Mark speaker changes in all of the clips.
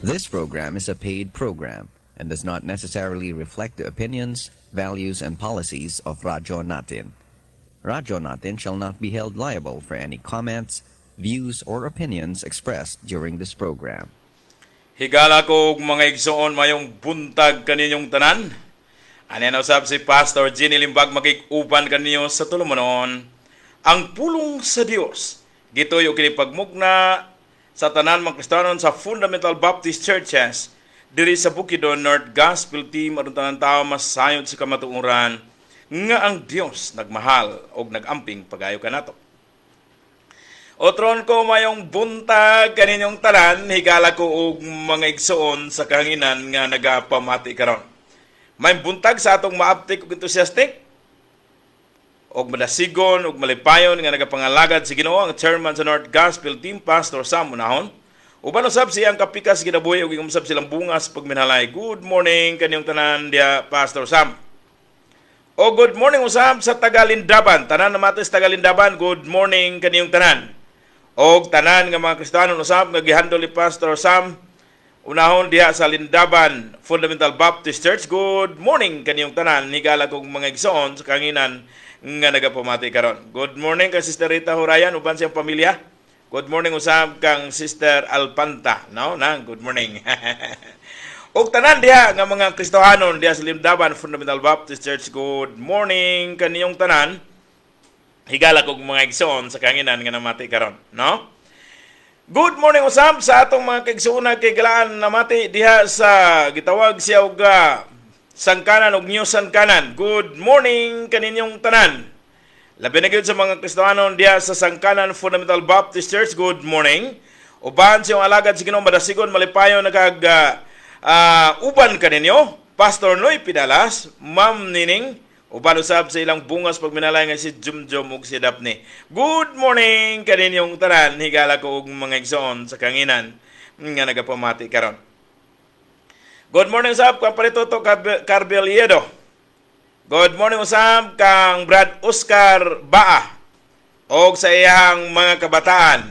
Speaker 1: This program is a paid program and does not necessarily reflect the opinions, values, and policies of Radyo Natin. Radyo Natin shall not be held liable for any comments, views, or opinions expressed during this program.
Speaker 2: Higala ko og mga igsoon, mayong buntag kaninyong tanan. Ani na usab si Pastor Ginny Limbag, makig-uban kaninyo sa tulumanon ang pulong sa Dios. Gituyo kini pagmugna sa tanan mga Kristiyanon sa Fundamental Baptist Churches diri sa Bukidnon, North Gospel Team, aron tanan tao masayod sa kamatuoran nga ang Dios nagmahal og nagamping pagayo kanato. Otron ko, mayong buntag kaninyong tanan, higala ko og mga igsoon sa kahanginan nga nagapamati karon. May buntag sa atong maaptik ug enthusiastic og madasigon ug malipayon nga nagapangalagad si Ginoo, ang chairman sa North Gospel Team, Pastor Sam Unahon. Uban usab siyang kapikas kinabuhi ug usab silang bungas pagminalay. Good morning kaninyong tanan diya, Pastor Sam. O good morning usab sa Tagalindaban. Tanan namati sa Tagalindaban, good morning kaniyong tanan. Og tanan nga mga Kristiyano usab nga gihandol ni Pastor Sam Unahon diha sa Lindaban Fundamental Baptist Church. Good morning kaniyong tanan. Higala kong mga igsoon sa kahanginan nga nagapamati karon. Good morning kay Sister Rita Hurayan uban siyang pamilya. Good morning usab kang Sister Alpanta. No, nang good morning. Og tanan diha nga mga Kristohanon diha sa Lindaban Fundamental Baptist Church, good morning kaniyong tanan. Higala kog mga igsoon sa kahanginan nga namati karon, no? Good morning usab sa atong mga kaigsoona kay galaan namati diha sa gitawag siya og Sangkanan og New Sangkanan. Good morning kaninyong tanan. Labi na gyud sa mga Kristohanon diha sa Sangkanan Fundamental Baptist Church, good morning. Uban siyang alagad sa Ginoo, madasigon, malipayon nagag uban kaninyo, Pastor Noy Pidalas, Ma'am Nining, uban usab sa ilang bungas pagminalay nga si Jumjum ug si Daphne. Good morning kaninyong tanan, higala ko og mga igsoon sa kahanginan nga nagapamati karon. Good morning usab kang Paritoto Carbeliedo. Good morning usab kang Brad Oscar Baa og sa iyang mga kabataan.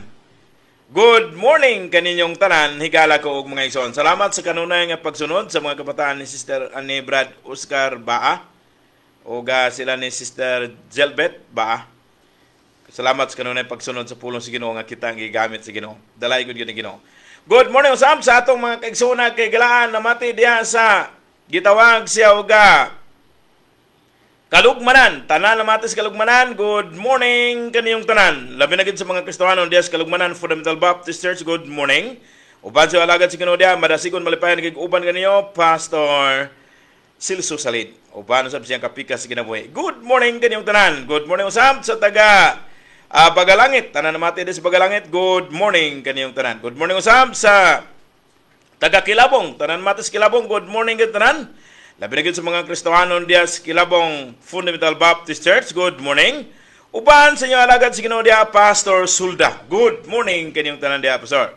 Speaker 2: Good morning kaninyong tanan, higala ko og mga igsoon. Salamat sa kanunay nga pagsunod sa mga kabataan ni Sister ani Brad Oscar Baa ug sila ni Sister Jelbet Baa. Salamat sa kanunay pagsunod sa pulong sa Ginoo nga kita ang gigamit sa Ginoo. Dalay gud gyud ni Ginoo. Good morning usab sa atong mga kaigsoona kay galaan namati diha sa gitawag siya og Kalugmanan, tanan namati sa Kalugmanan, good morning kaniyong tanan. Labi na gid sa mga Kristohanon diha sa Kalugmanan Fundamental Baptist Church, good morning. Uban sa alagad sa Ginoo diha, madasigon, malipayon kay uban kaniyo, Pastor Silso Salid. Uban usab siyang kapikas sa kinabuhi. Good morning kaniyong tanan. Good morning usab sa taga Bagalangit. Tanan namati diha sa Bagalangit, good morning kaniyong tanan. Good morning usab sa taga Kilabong. Tanan namati sa Kilabong, good morning kaniyong tanan. Labi na gyud sa mga Kristohanon diha sa Kilabong Fundamental Baptist Church, good morning. Uban sa inyo alagad sa Ginoo diha, Pastor Sulda. Good morning kaninyong tanan diha, Pastor.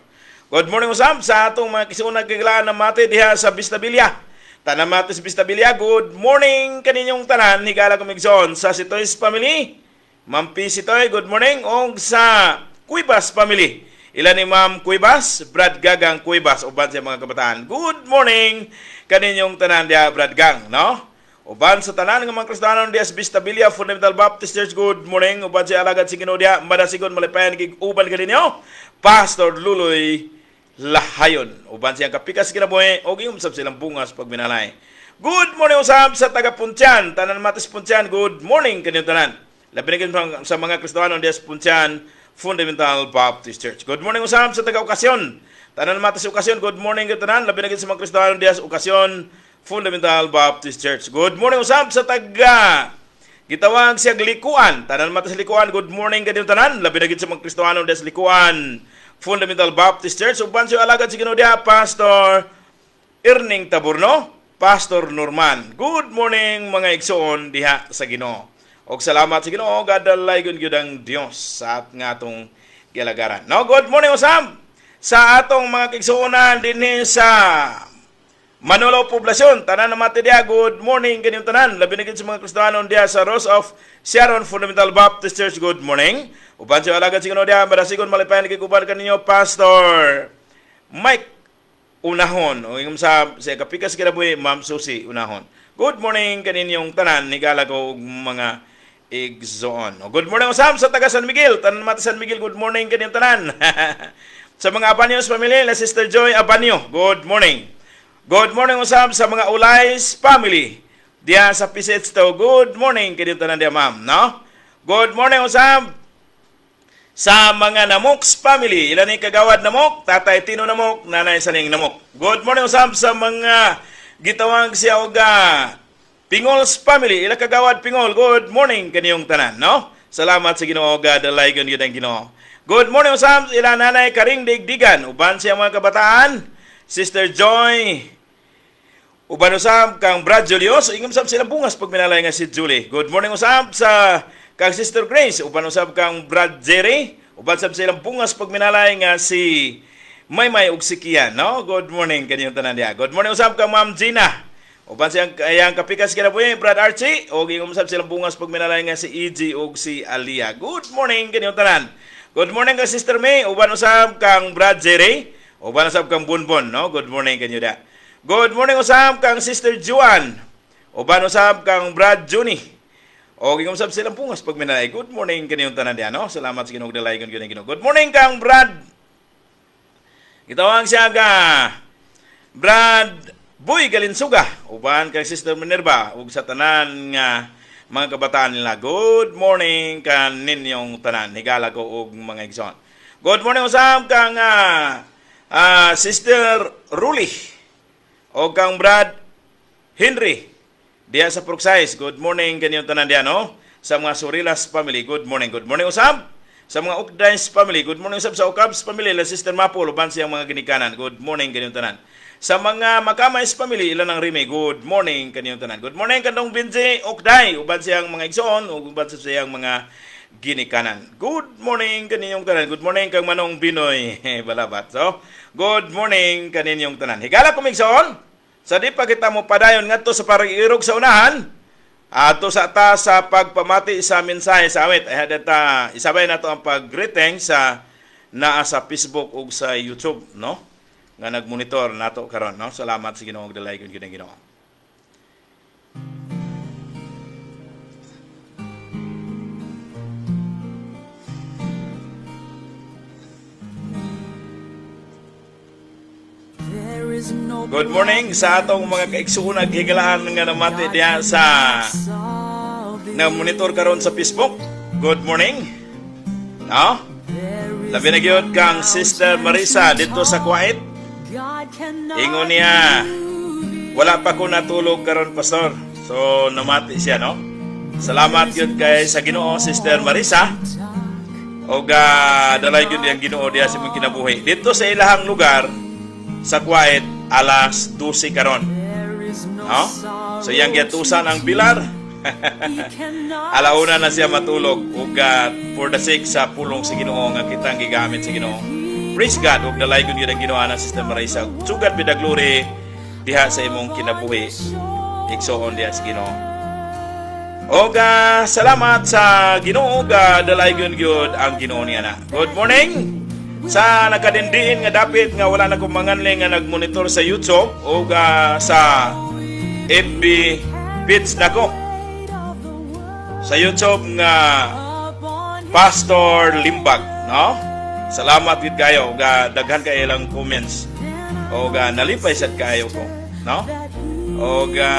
Speaker 2: Good morning usab sa atong mga kisuunag kagalaan namati diha sa Bistabilia. Tanan mati sa Bistabilia, good morning kaninyong tanan. Higala kong igsoon sa Sitoy's family. Ma'am P. Sitoy, good morning. Og sa Cuibas family. Ilan ni Ma'am Cuibas, Brad Gagang Cuibas, uban sa mga kabataan. Good morning kaninyong tanan diha, Brad Gang, no? Uban sa tanan nga mga Kristiyano diha sa Bistabilia Fundamental Baptist Church, good morning. Uban sa alagad si Ginoo diha, madasigon, malipayan kig uban kaninyo, Pastor Luloy Lahayon. Uban siyang kapikas kinabuhi og iyong sab silang bungas pagminalay. Good morning usab sa taga Puntyan, tanan matis Puntyan, good morning kaninyong tanan. Labi na gyud sa mga Kristiyano diha sa Puntyan Fundamental Baptist Church. Good morning usab sa taga Okasyon. Tanan matis Okasyon, good morning kaninyong tanan. Labi na gyud sa mga Kristiyano diha sa Okasyon Fundamental Baptist Church. Good morning usab sa taga gitawag siya Likuan. Tanan matis Likuan, good morning kaninyong tanan. Labi na gyud sa mga Kristiyano diha sa Likuan Fundamental Baptist Church. Uban sa alagad si Ginoo diha, Pastor Erning Taburno, Pastor Norman. Good morning mga igsoon diha sa Ginoo. Og salamat sa Ginoo, gadalay gyud gyud ang Dios sa at nga atong gilagaran. No, good morning usab sa atong mga kaigsuonan dinhi sa Manolo Poblacion, tanan namati diha, good morning kaninyong tanan. Labi na gid sa mga Kristiyano diha sa Rose of Sharon Fundamental Baptist Church, good morning. Uban sa alagad si Ginoo diha, madasigon, malipayan kay uban kaninyo, Pastor Mike Unahon. O ingom sa sa kapikas kinabuhi, Ma'am Susie Unahon. Good morning kaninyong tanan, higala ko og mga igsoon. O, good morning usab sa taga San Miguel, tanan mata San Miguel, good morning kaninyong tanan. Sa mga Abanios family, la Sister Joy Abanio, good morning. Good morning usab sa mga Ulays family diya sa PCH to. Good morning kaninyong tanan diya, ma'am, no? Good morning usab sa mga Namoks family. Ilan ni kagawad Namok, Tatay Tino Namok, Nanay Saling Namok. Good morning usab sa mga gitawag siya og Pingols family. Ila kagawad Pingol. Good morning kaniyong tanan, no? Salamat sa Ginoo, God dalaygon gyud ang Ginoo. Good morning usab ila Nanay Karing Digdigan uban siya mga kabataan, Sister Joy. Uban usab kang Brad Julius, ingom sab silang bungas pag minalay nga si Julie. Good morning usab sa kang Sister Grace, uban usab kang Brad Jerry, uban sab silang bungas pag minalay nga si Maymay ug si Kian, no? Good morning kaniyong tanan diha. Good morning usab kang Ma'am Gina. Uban siyang ayang kapikas kinabuhi, Brad Archie, ug ingom sab silang bungas pag minalay nga si EG ug si Alia. Good morning kaniyong tanan. Good morning kang Sister May, uban usab kang Brad Jerry, uban usab kang Bunbon, no? Good morning kanyo da. Good morning usab kang Sister Juan. Uban usab kang Brad Juni. O ingom sab silang pungas pag minalay. Good morning kaniyong tanan diha, no? Salamat sa Ginoo, dalaygon gyud ang Ginoo. Good morning kang Brad. Gitawag siya ga Brad Boy Galinsuga, uban kang Sister Minerva ug sa tanan nga mga kabataan nila. Good morning kaninyong tanan. Higala ko og mga igsoon. Good morning usab kang Sister Ruli o kang Brad Henry diya sa Pruxais. Good morning kaninyong tanan diya, no? Sa mga Surilas family, good morning. Good morning usab sa mga Ukdays family. Good morning usab sa Ukabs family, la Sister Mapol, uban siyang mga ginikanan. Good morning kaninyong tanan. Sa mga Makamays family, ilan ang Rime, good morning kaninyong tanan. Good morning kanong Benji Ukday, uban siyang mga igsoon, uban sa siyang mga ginikanan. Good morning kaninyong tanan. Good morning kang Manong Binoy Balabat. So, good morning kaninyong tanan. Higala kumigsoon. Sa di pa kita mo padayon ngadto sa parang-irog sa unahan, ato sa ta sa pagpamati sa mensahe sa awit. Ay ta isabay nato ang pag-greeting sa naa sa Facebook ug sa YouTube, no? Nga nagmonitor nato karon, no? Salamat sa Ginoo, dalaygon gyud ang Ginoo. Good morning sa atong mga kaigsuonan, higalaan nga namati diha sa na monitor karon sa Facebook. Good morning. No? Labi na gyud kang Sister Marisa dito sa Kuwait. Ingon niya, "Wala pa ko natulog karon, pastor." So namati siya, no? Salamat gyud kay sa Ginoo, Sister Marisa. Og dalay gyud ang Ginoo diha sa imong kinabuhi. Dito sa ilahang lugar sa Kuwait, alas 12 karon. No? So iyang gitusan ang bilar. Alauna na siya matulog ug for the sake sa pulong sa Ginoo nga kitang gigamit sa Ginoo. Praise God, ug dalaygon gyud ang Ginoo ana, Sister Marisa. To God be the glory diha sa imong kinabuhi. Igsoon diha sa Ginoo. Og salamat sa Ginoo, ga dalaygon gyud ang Ginoo niya na. Good morning sa nakadindiin nga dapit nga wala na kumanganli nga nagmonitor sa YouTube o sa FB page nako. Sa YouTube nga Pastor Limbag, no? Salamat gid kayo, ga daghan kay ilang comments. O ga nalipay sad kaayo ko, no? O ga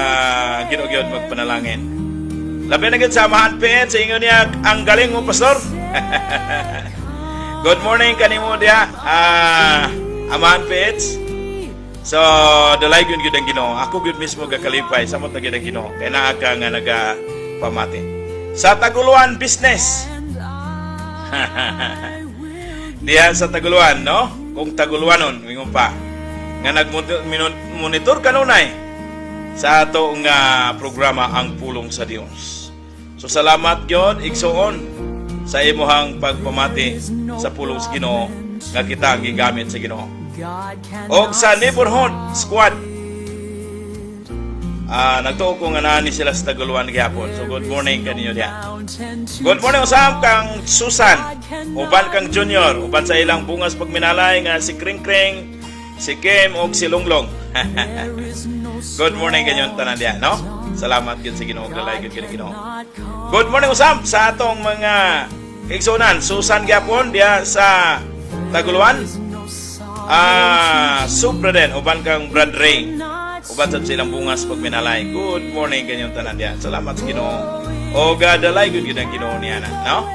Speaker 2: Ginoo gyud magpanalangin. Labi na gid sa Amahan PN, sa ingon niya, "Ang galing mo, pastor." Good morning kanimo diha, Amahan PH. So, dalay gyud gyud ang Ginoo. Ako gyud mismo gakalipay samot na gyud ang Ginoo. Kay naa ka nga nagapamati. Sa Taguluan business. Diha sa Taguluan, no? Kung Taguluanon, wingon pa. Nga nagmonitor kanunay sa ato nga programa, Ang Pulong sa Dios. So salamat gyud, igsoon, sa imuhang pagpamati sa pulong sa Ginoo nga kita ang gigamit sa Ginoo. Og sa neighborhood squad, nagtuo ko nga naa ni sila sa Taguluan gihapon. So good morning kaninyo diha. Good morning usab kang Susan, uban kang Junior, uban sa ilang bungas pagminalay nga si Kring Kring. Si Kim og si Lunglong. Good morning kanyong tanan diha, no? Salamat gyud sa Ginoo, dalay gyud kini Ginoo. Good morning usab sa atong mga kaigsuonan, Susan gyapon diha sa Taguluan. Ah, Supra din uban kang Brad Ray. Uban sa silang bungas pag minalay. Good morning kanyong tanan diha. Salamat sa Ginoo. O dalay gyud gyud ang Ginoo niya na, no?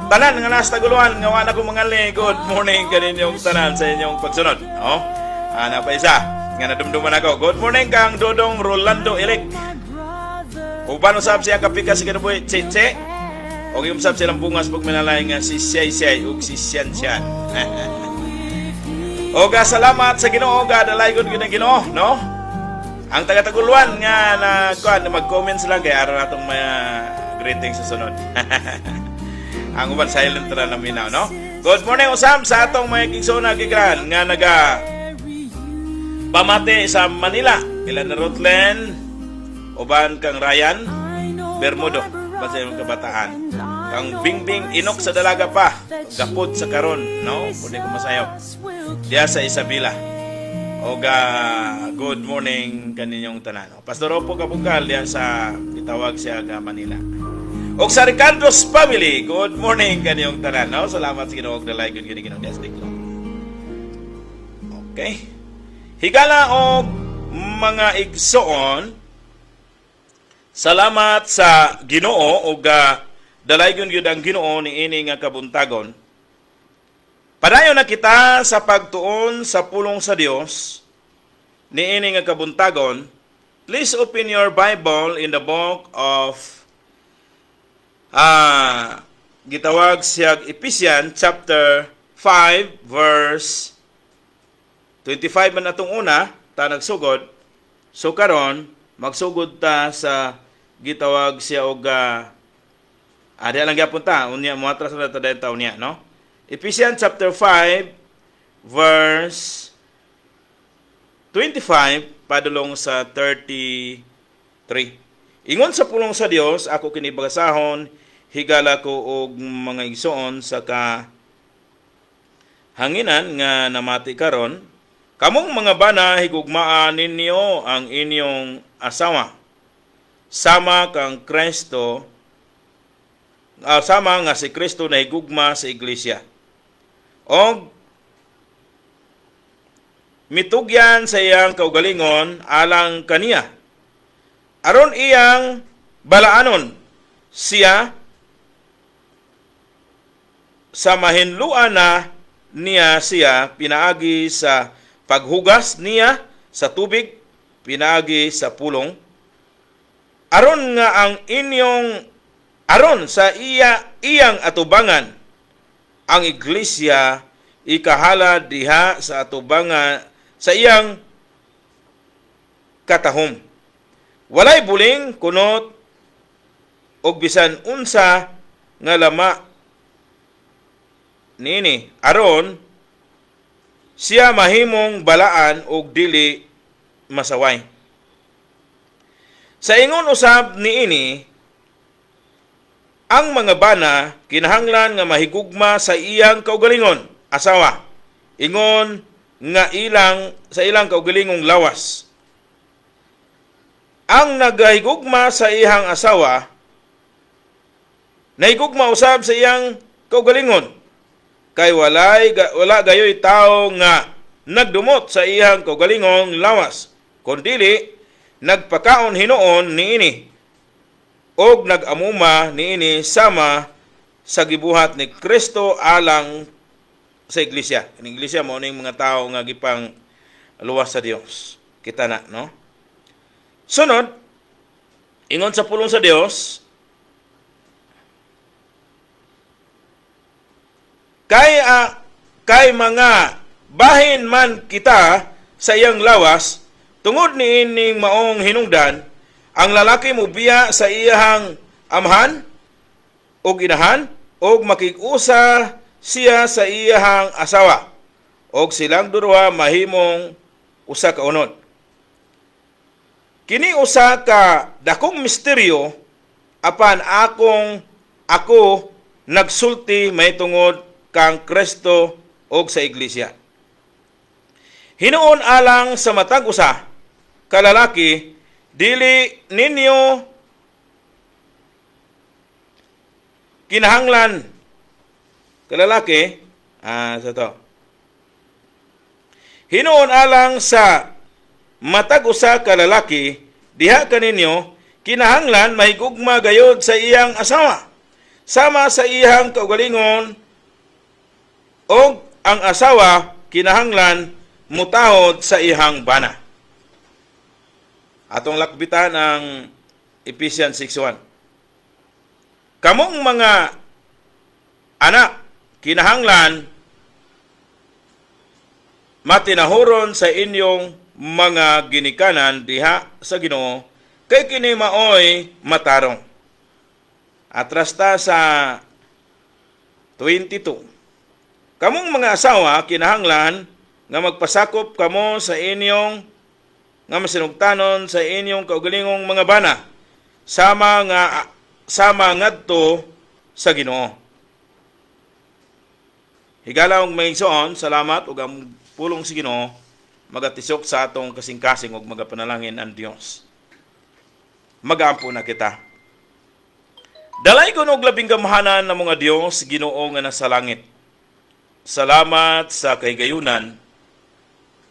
Speaker 2: Tanan nga nasa Taguluan nga wala ko mga. Good morning kaninyong tanan sa inyong pagsunod, no? Ah, na pa isa nga nadumduman ako. Good morning kang Dodong Rolando Elek. Uban usab siya kapika si kinabuhi Cheche. Og yung usab silang bungas pag minalay nga si Siyay Siyay ug si Sian Sian. Oga, salamat sa Ginoo, ga dalay gud gyud ang Ginoo, no? Ang taga-Taguluan nga na kuan, mag-comments lang kay aron atong mga greetings sa sunod. Ang uban silent ra na minaw, no? Good morning usab sa atong mga kaigsoon gigran nga naga pamati sa Manila. Ila na Rutlen, uban kang Ryan Bermudo, basta yung kabataan. Kang Bingbing Inok sa dalaga pa, gapod sa karon, no? Pwede ko masayop. Diya sa Isabela. Oga, good morning kaninyong tanan. Pastor Opo Kabungkal diya sa gitawag siya ga Manila. Og sa Ricardo's family, good morning kaninyong tanan, no? Salamat sa Ginoo, dalay gud kini Ginoo diya sa Diklo. Okay. Higala og mga igsoon, salamat sa Ginoo ug dalaygon gyud ang Ginoo niini nga kabuntagon. Padayon na kita sa pagtuon sa pulong sa Dios niini nga kabuntagon. Please open your Bible in the book of gitawag siya Ephesians chapter 5 verse 25 man atong una ta nagsugod. So karon magsugod ta sa gitawag siya og diya lang gyapon ta unya, moatras na ta dayon ta unya, no? Ephesians chapter 5 verse 25 padulong sa 33. Ingon sa pulong sa Dios, ako kini bagasahon, higala ko og mga igsoon sa ka hanginan nga namati karon: Kamong mga bana, higugmaa ninyo ang inyong asawa sama kang Kristo, sama nga si Kristo nahigugma sa iglesia og mitugyan sa iyang kaugalingon alang kaniya, aron iyang balaanon siya sa mahinluan na niya siya pinaagi sa paghugas niya sa tubig pinaagi sa pulong, aron nga ang inyong aron sa iya iyang atubangan ang iglesia ikahalad diha sa atubangan sa iyang katahom, walay buling, kunot og bisan unsa nga lama niini, aron siya mahimong balaan og dili masaway. Sa ingon usab niini, ang mga bana kinahanglan nga mahigugma sa iyang kaugalingon asawa ingon nga ilang sa ilang kaugalingong lawas. Ang nagahigugma sa iyang asawa nahigugma usab sa iyang kaugalingon, kay wala gayoy tao nga nagdumot sa iyang kaugalingong lawas, kundili nagpakaon hinuon niini og nag-amuma niini sama sa gibuhat ni Kristo alang sa iglesia. Ang iglesia mao ning mga tao nga gipang luwas sa Dios. Kita na, no? Sunod, ingon sa pulong sa Dios, kay mga bahin man kita sa iyang lawas, tungod niining maong hinungdan, ang lalaki mobiya sa iyang amahan og inahan og makig-usa siya sa iyang asawa og silang duha mahimong usa ka unod. Kini usa ka dakong misteryo, apan ako nagsulti mahitungod kang Kristo og sa iglesia. Hinuon alang sa matag usa ka lalaki, dili ninyo kinahanglan kalalaki sa to. Hinuon alang sa matag usa ka lalaki diha kaninyo kinahanglan mahigugma gayod sa iyang asawa sama sa iyang kaugalingon, og ang asawa kinahanglan mutahod sa iyang bana. Atong lakbitan ang Ephesians 6:1. Kamong mga anak kinahanglan matinahuron sa inyong mga ginikanan diha sa Ginoo, kay kini maoy matarong. Atras ta sa 22. Kamong mga asawa kinahanglan nga magpasakop kamo sa inyong nga masinugtanon sa inyong kaugalingong mga bana sama nga sama ngadto sa Ginoo. Higala og mga igsoon, salamat ug ang pulong sa Ginoo magatisok sa atong kasing-kasing ug magapanalangin ang Dios. Magaampo na kita. Dalaygon og labing gamhanan na mga Dios, Ginoo nga nasa langit. Salamat sa kahigayunan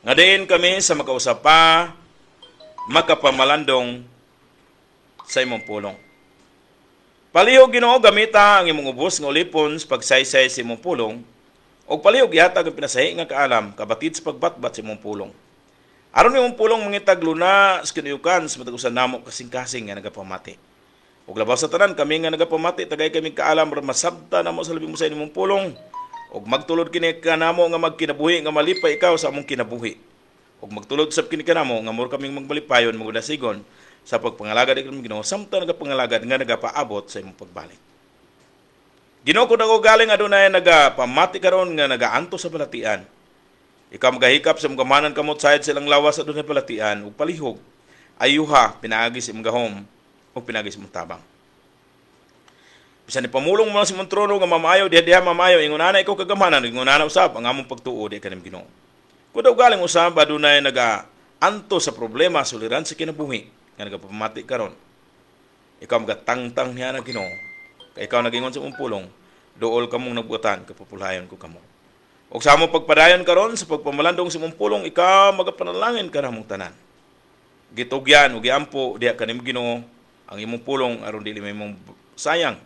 Speaker 2: nga diin kami sa makausap pa makapamalandong sa imong pulong. Palihog, Ginoo, gamita ang imong ubos nga ulipon sa pagsaysay sa imong pulong ug palihog ihatag ang pinasahi nga kaalam kabatid sa pagbatbat sa imong pulong. Aron imong pulong mangitag luna sa kinuyukan sa matag usa namo kasing-kasing nga nagapamati. Ug labaw sa tanan, kami nga nagapamati, tagay kami kaalam aron masabta namo sa labing sa imong pulong ug magtulod kini kanamo nga magkinabuhi nga malipay ikaw sa among kinabuhi. Ug magtulod sab kini kanamo nga mura kaming magmalipayon, magdasigon sa pagpangalagad ikaw, Ginoo, samtang nagapangalagad nga nagapaabot sa imong pagbalik. Ginoo, kung ako galing adunay nagapamati karon nga nagaantos sa balatian, ikaw magahikap sa imong gamhanan kamot sayad silang lawas adunay balatian ug palihog ayuha pinaagi sa imong gahom ug pinaagi sa imong tabang. Bisan ni pamulong mo lang sa imong trono nga mamayo diha diha mamayo, ingon ana ikaw kagamhanan, ingon ana usab ang among pagtuo di kanim, Ginoo. Kung daw galing usab adunay nagaantos sa problema, suliran sa kinabuhi nga nagapamati karon, ikaw magatangtang niya na, Ginoo, kay ikaw nagingon sa imong pulong, "Duol kamong nagbutan, kapapulhayon ko kamo." Ug sa among pagpadayon karon sa pagpamalandong sa imong pulong, ikaw magapanalangin kanamong tanan. Gitugyan ug giampo diha kanim, Ginoo, ang imong pulong aron dili may imong sayang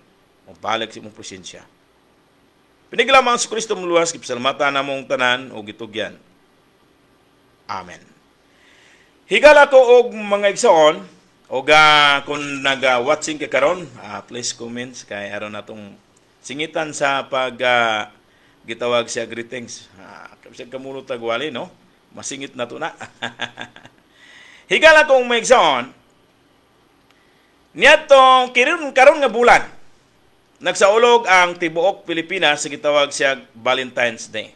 Speaker 2: balik sa imong presensya. Pinaagi lamang sa Kristo muluwas, gipasalamatan namong tanan ug gitugyan. Amen. Higala ko og mga igsoon, og kung naga-watching ka karon, please comments kay aron natong singitan sa pag gitawag siya greetings. Bisag kamulo tagwali, no? Masingit na to na. Higala kong mga igsoon, niadtong kiron karon nga bulan, nagsaulog ang tibuok Pilipinas sa gitawag siya Valentine's Day.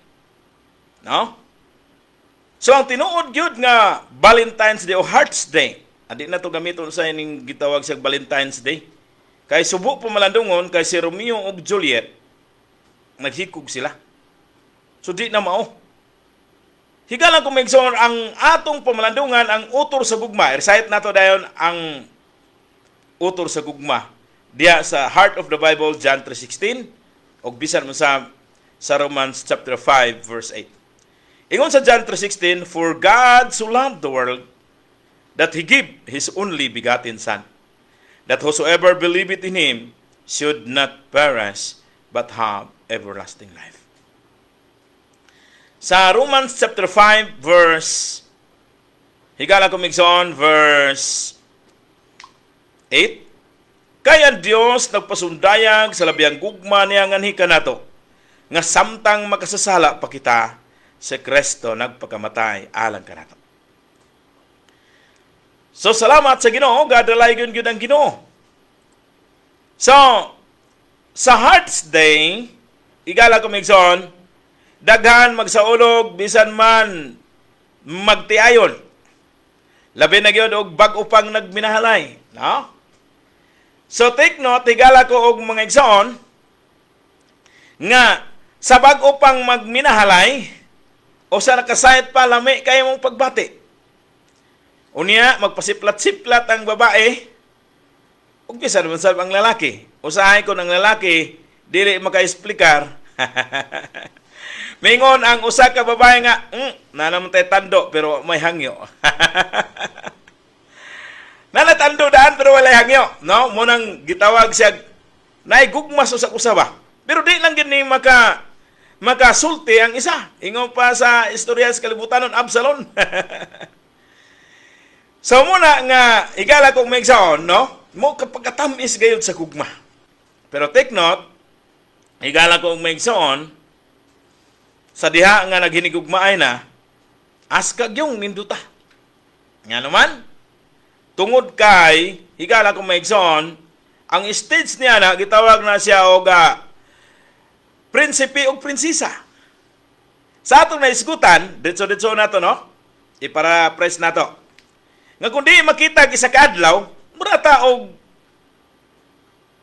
Speaker 2: No? So ang tinuod gyud nga Valentine's Day o Hearts Day, adi na to gamiton sa ining gitawag siya Valentine's Day. Kay subo pamalandungon kay si Romeo ug Juliet naghikog sila. So di na mao. Higala kong mga ang atong pamalandungan ang utor sa gugma. Recite nato dayon ang utor sa gugma diya sa heart of the Bible, John 3:16, ug bisan mo sa Romans chapter 5 verse 8. Ingon sa John 3:16, "For God so loved the world that he gave his only begotten Son, that whosoever believeth in him should not perish but have everlasting life." Sa Romans chapter 5 verse, higala ko migsoon, verse 8, "Kay ang Dios nagpasundayag sa labiyang gugma niya nganhi kanato, nga samtang makasasala pa kita, si Kristo nagpakamatay alang kanato." So salamat sa Ginoo, gadalaygon gyud ang Ginoo. So sa Hearts Day, igala ko migsoon, daghan magsaulog bisan man magtiayon. Labi na gyud og bag-o pang nagminahalay, no? So take note, higala ko og mga igsoon, nga sa bag-o pang magminahalay, O sa nakasayot pa, lami kay mong pagbati. Unya, magpasiplat-siplat ang babae, ug bisan man sab ang lalaki. Usahay kon ang lalaki dili maka-explicar. Mingon ang usa ka babae nga, naa naman tay tando pero may hangyo." Nanatando daan pero walay hangyo, no? Mao nang gitawag siya naay gugma sa usa ba. Pero di lang gid ni makasulti ang isa. Ingon pa sa istorya sa kalibutan nun, Absalom. So muna nga higala kong maigsaon, no? Mo kapagkatamis gayud sa gugma. Pero take note, higala kong maigsaon, sa diha nga naghinigugmaay na, askag yung ninduta. Nga naman, tungod kay, higala kong maigsoon, ang stage niya na, gitawag na siya og prinsipe og prinsesa. Sa atong naisgutan, ditso-ditso na to, no? Ipara-press na to. Nga kung di makita isa ka adlaw, mura ta og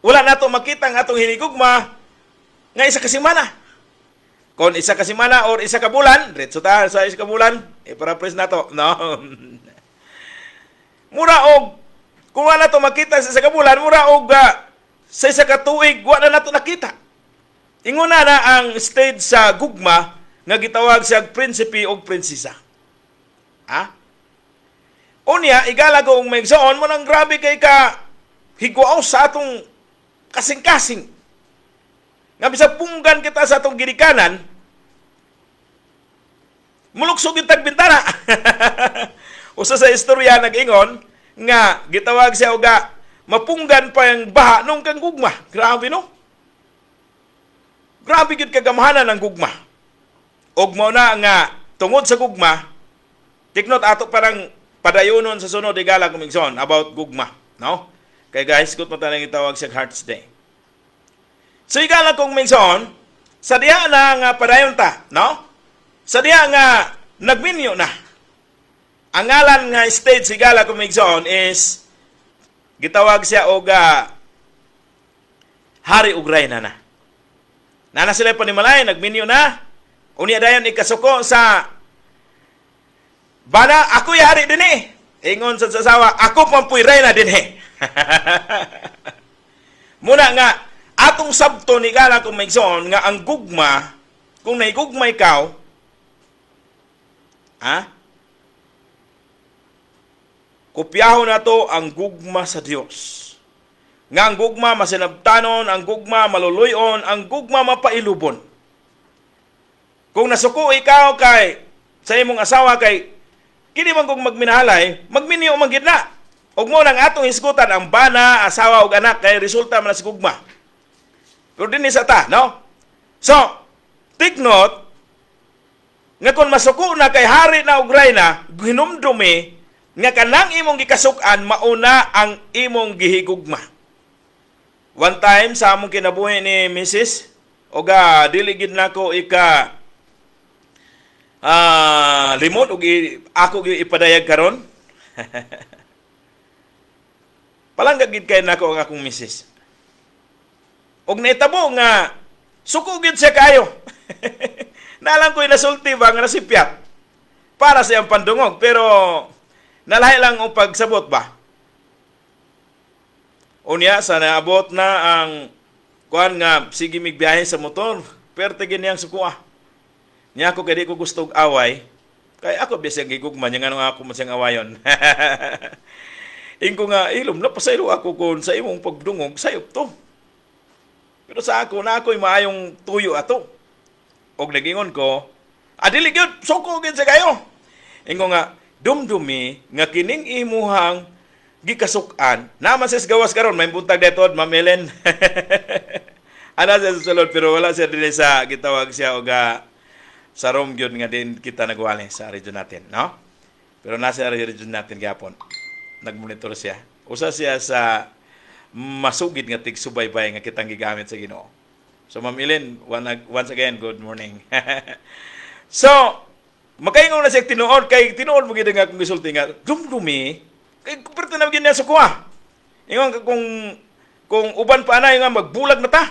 Speaker 2: wala nato makita ang atong hinigugma nga isa ka semana. Kung isa ka semana or isa ka bulan, diretso ta sa isa ka bulan, ipara-press na to, no? Mura og kung wala nato makita sa isa ka bulan, mura og sa isa ka tuig wala nato nakita. Inguna na ang stage sa gugma nga gitawag siya prinsipe og prinsesa. Ha? Unya, higala ko og maigsoon mao nang grabe kay ka higwaw sa atong kasing-kasing. Nga bisag punggan kita sa atong ginikanan, muluksog yung tagbintana. Usa sa istorya nag-ingon nga gitawag siya og mapunggan pa yung baha nung kang gugma. Grabe, no? Grabe gyud kagamhanan ang gugma. Og mao na nga tungod sa gugma, take note, ato parang padayonon sa sunod, higala kong igsoon, about gugma, no? Kay guys, kut mo tanang itawag sa Hearts Day. So higala kong maigsoon, sa diha na nga padayon ta, no? Sa diha nga nagminyo na. Ang ngalan nga stage, higala kong maigsoon, is gitawag siya og hari ug rayna na. Nana sila panimalay, nagminyo na. Unya dayon ikasuko sa bana, "Ako hari dinhi." Ingon sa asawa, "Ako pampuy rayna dinhi." Muna nga atong sabto ni higala kong maigsoon nga ang gugma, kung naigugma ikaw, ha? Kopyahon na to ang gugma sa Dios. Nga ang gugma masinabtanon, ang gugma maluluyon, ang gugma mapailubon. Kung nasuko ikaw kay sa imong asawa kay kini man kung magminahalay, magminyo man gid na. Ug mao nang atong hisgutan ang bana, asawa ug anak kay resulta man na sa gugma. Pero dinhi sa ta, no? So, take note nga kung masuko na kay hari na og rayna, hinumdumi nga kanang imong gikasuk-an mauna ang imong gihigugma. One time sa among kinabuhi ni Mrs. Oga dili gid nako ika limot og ako gyud ipadayag karon. Palangga gid kay nako ang akong misis. Og naitabo nga suko gid siya kayo. Nalang ko'y nasulti ba nga nasipyat para sa iyang pandungog, pero nalahi lang ang pagsabot ba. Unya sa naabot na ang kuan nga sige mig biyahe sa motor, perte gid niyang sukua. Niya ako kay di ko gusto og away. Kay ako biya siyang gigugma niya, nganong ako man siyang awayon? Ingko nga, "Ilom na pasaylo ako kung sa imong pagdungog sayop to." Pero sa ako na ako'y maayong tuyo ato. Og nagingon ko, "Adili gyud, suko gyud sa kayo." Ingon nga, "Dumdumi nga kining imuhang gikasuk-an." Naman sa gawas karon, may buntag detod, Ma'am Ellen. Ana siya sa sulod pero wala siya dinhi sa gitawag siya og sa room gyud nga din kita nagwali sa region natin, no? Pero nasa region natin gyapon. Nagmonitor siya. Usa siya sa masugid nga tigsubaybay nga kitang gigamit sa Ginoo. So Ma'am Ellen, once again, good morning. So, makaingon na siya tinuod kay tinuod mo gid nga akong gisulti nga dumdumi kay kuperto na gyud niya sa kuha. Ingon ka kung uban pa na nga magbulag na ta.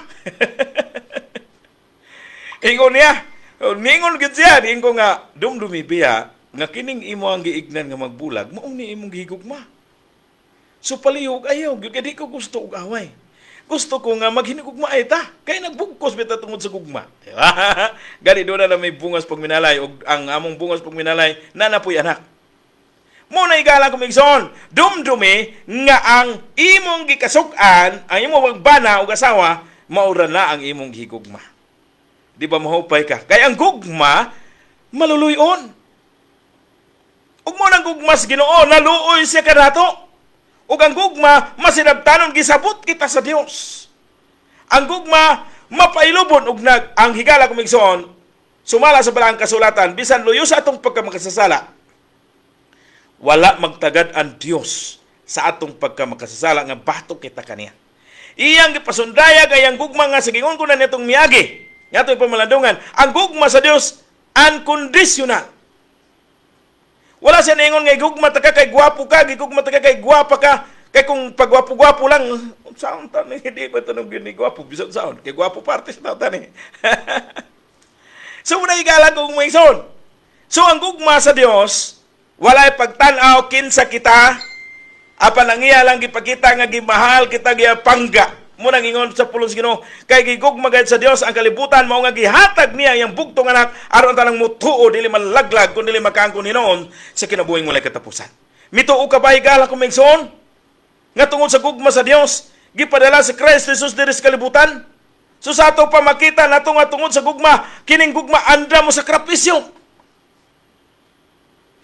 Speaker 2: Ingon niya, Ningon gid siya, diin ko nga dumdumi biya nga kining imo ang giignan nga magbulag, mao ni imong gihigugma. So palihog ayaw, gyud kay di ko gusto og away. Gusto ko nga maghinigugma ay ta. Kay nagbugkos bita tungod sa gugma. Di ba? Gani doon na may bungas pagminalay og ang among bungas pagminalay na napoy anak. Mo na igala ko, igsoon, dumdumi nga ang imong gikasuk-an, ang imong bana og asawa, maura na ang imong gihigugma. Di ba mahupay ka? Kay ang gugma maluluyon. Ug mo nang gugma sa Ginoo, naluoy siya kanato. Ug ang gugma masinabtanon, gisabot kita sa Dios. Ang gugma mapailubon ug nag ang higala ko, igsoon, sumala sa balaang kasulatan, bisan luyo sa atong pagkamakasasala, wala magtagad ang Dios sa atong pagkamakasasala nga batok kita kaniya. Iyang gipasundayag ay ang gugma nga sa gingon ko na nitong miagi. Nga atong pamalandungan, ang gugma sa Dios unconditional. Wala siya niingon nga gugma ta ka kay gwapo ka, gigugma ta ka kay gwapa ka. Kay kung pagwapo-gwapo lang, saon ta ni, hindi ba tanong gini gwapo bisan saon kay gwapo parte sa ta ni. So muna igala kong mga igsoon. So ang gugma sa Dios walay pagtan-aw kinsa kita, apan ang iya lang gipakita nga gimahal kita, gipangga. Mo nang ingon sa pulong sa Ginoo, kay gigugma gayud sa Dios ang kalibutan, mao nga gihatag niya iyang bugtong anak aron tanang mutuo dili malaglag kun dili makaangkon hinuon sa kinabuhing walay katapusan. Mituo ka ba, higala kong igsoon, nga tungod sa gugma sa Dios gipadala si Kristo Jesus diri sa kalibutan? So sa ato pa makita nato nga tungod sa gugma, kining gugma andam mo sakripisyo.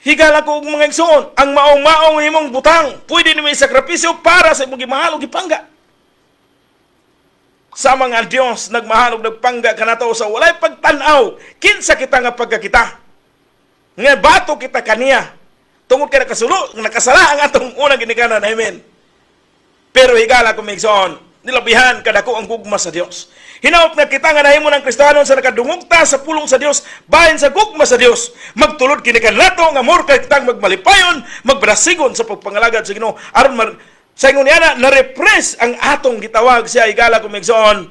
Speaker 2: Higala ko og mga igsoon, ang maong-maong imong butang, pwede nimo isakripisyo para sa imong gimahal o gipangga. Sa mga Dios nagmahal og nagpangga kanato sa walay pagtan-aw kinsa kita nga pagkakita. Nga bato kita kaniya tungod kay nakasulo, nakasala ang atong unang ginikanan. Amen. Pero higala ko igsoon, nilabihan kadako ang gugma sa Dios. Hinaot nga kita nga nahimo ng Kristiyano sa nakadungog ta sa pulong sa Dios, bahin sa gugma sa Dios, magtulod kini kanato nga murkay kitang magmalipayon, magbrasigon sa pagpangalagad sa Ginoo aron mar sa ingon niya na na-repress ang atong gitawag siya, higala ko igsoon,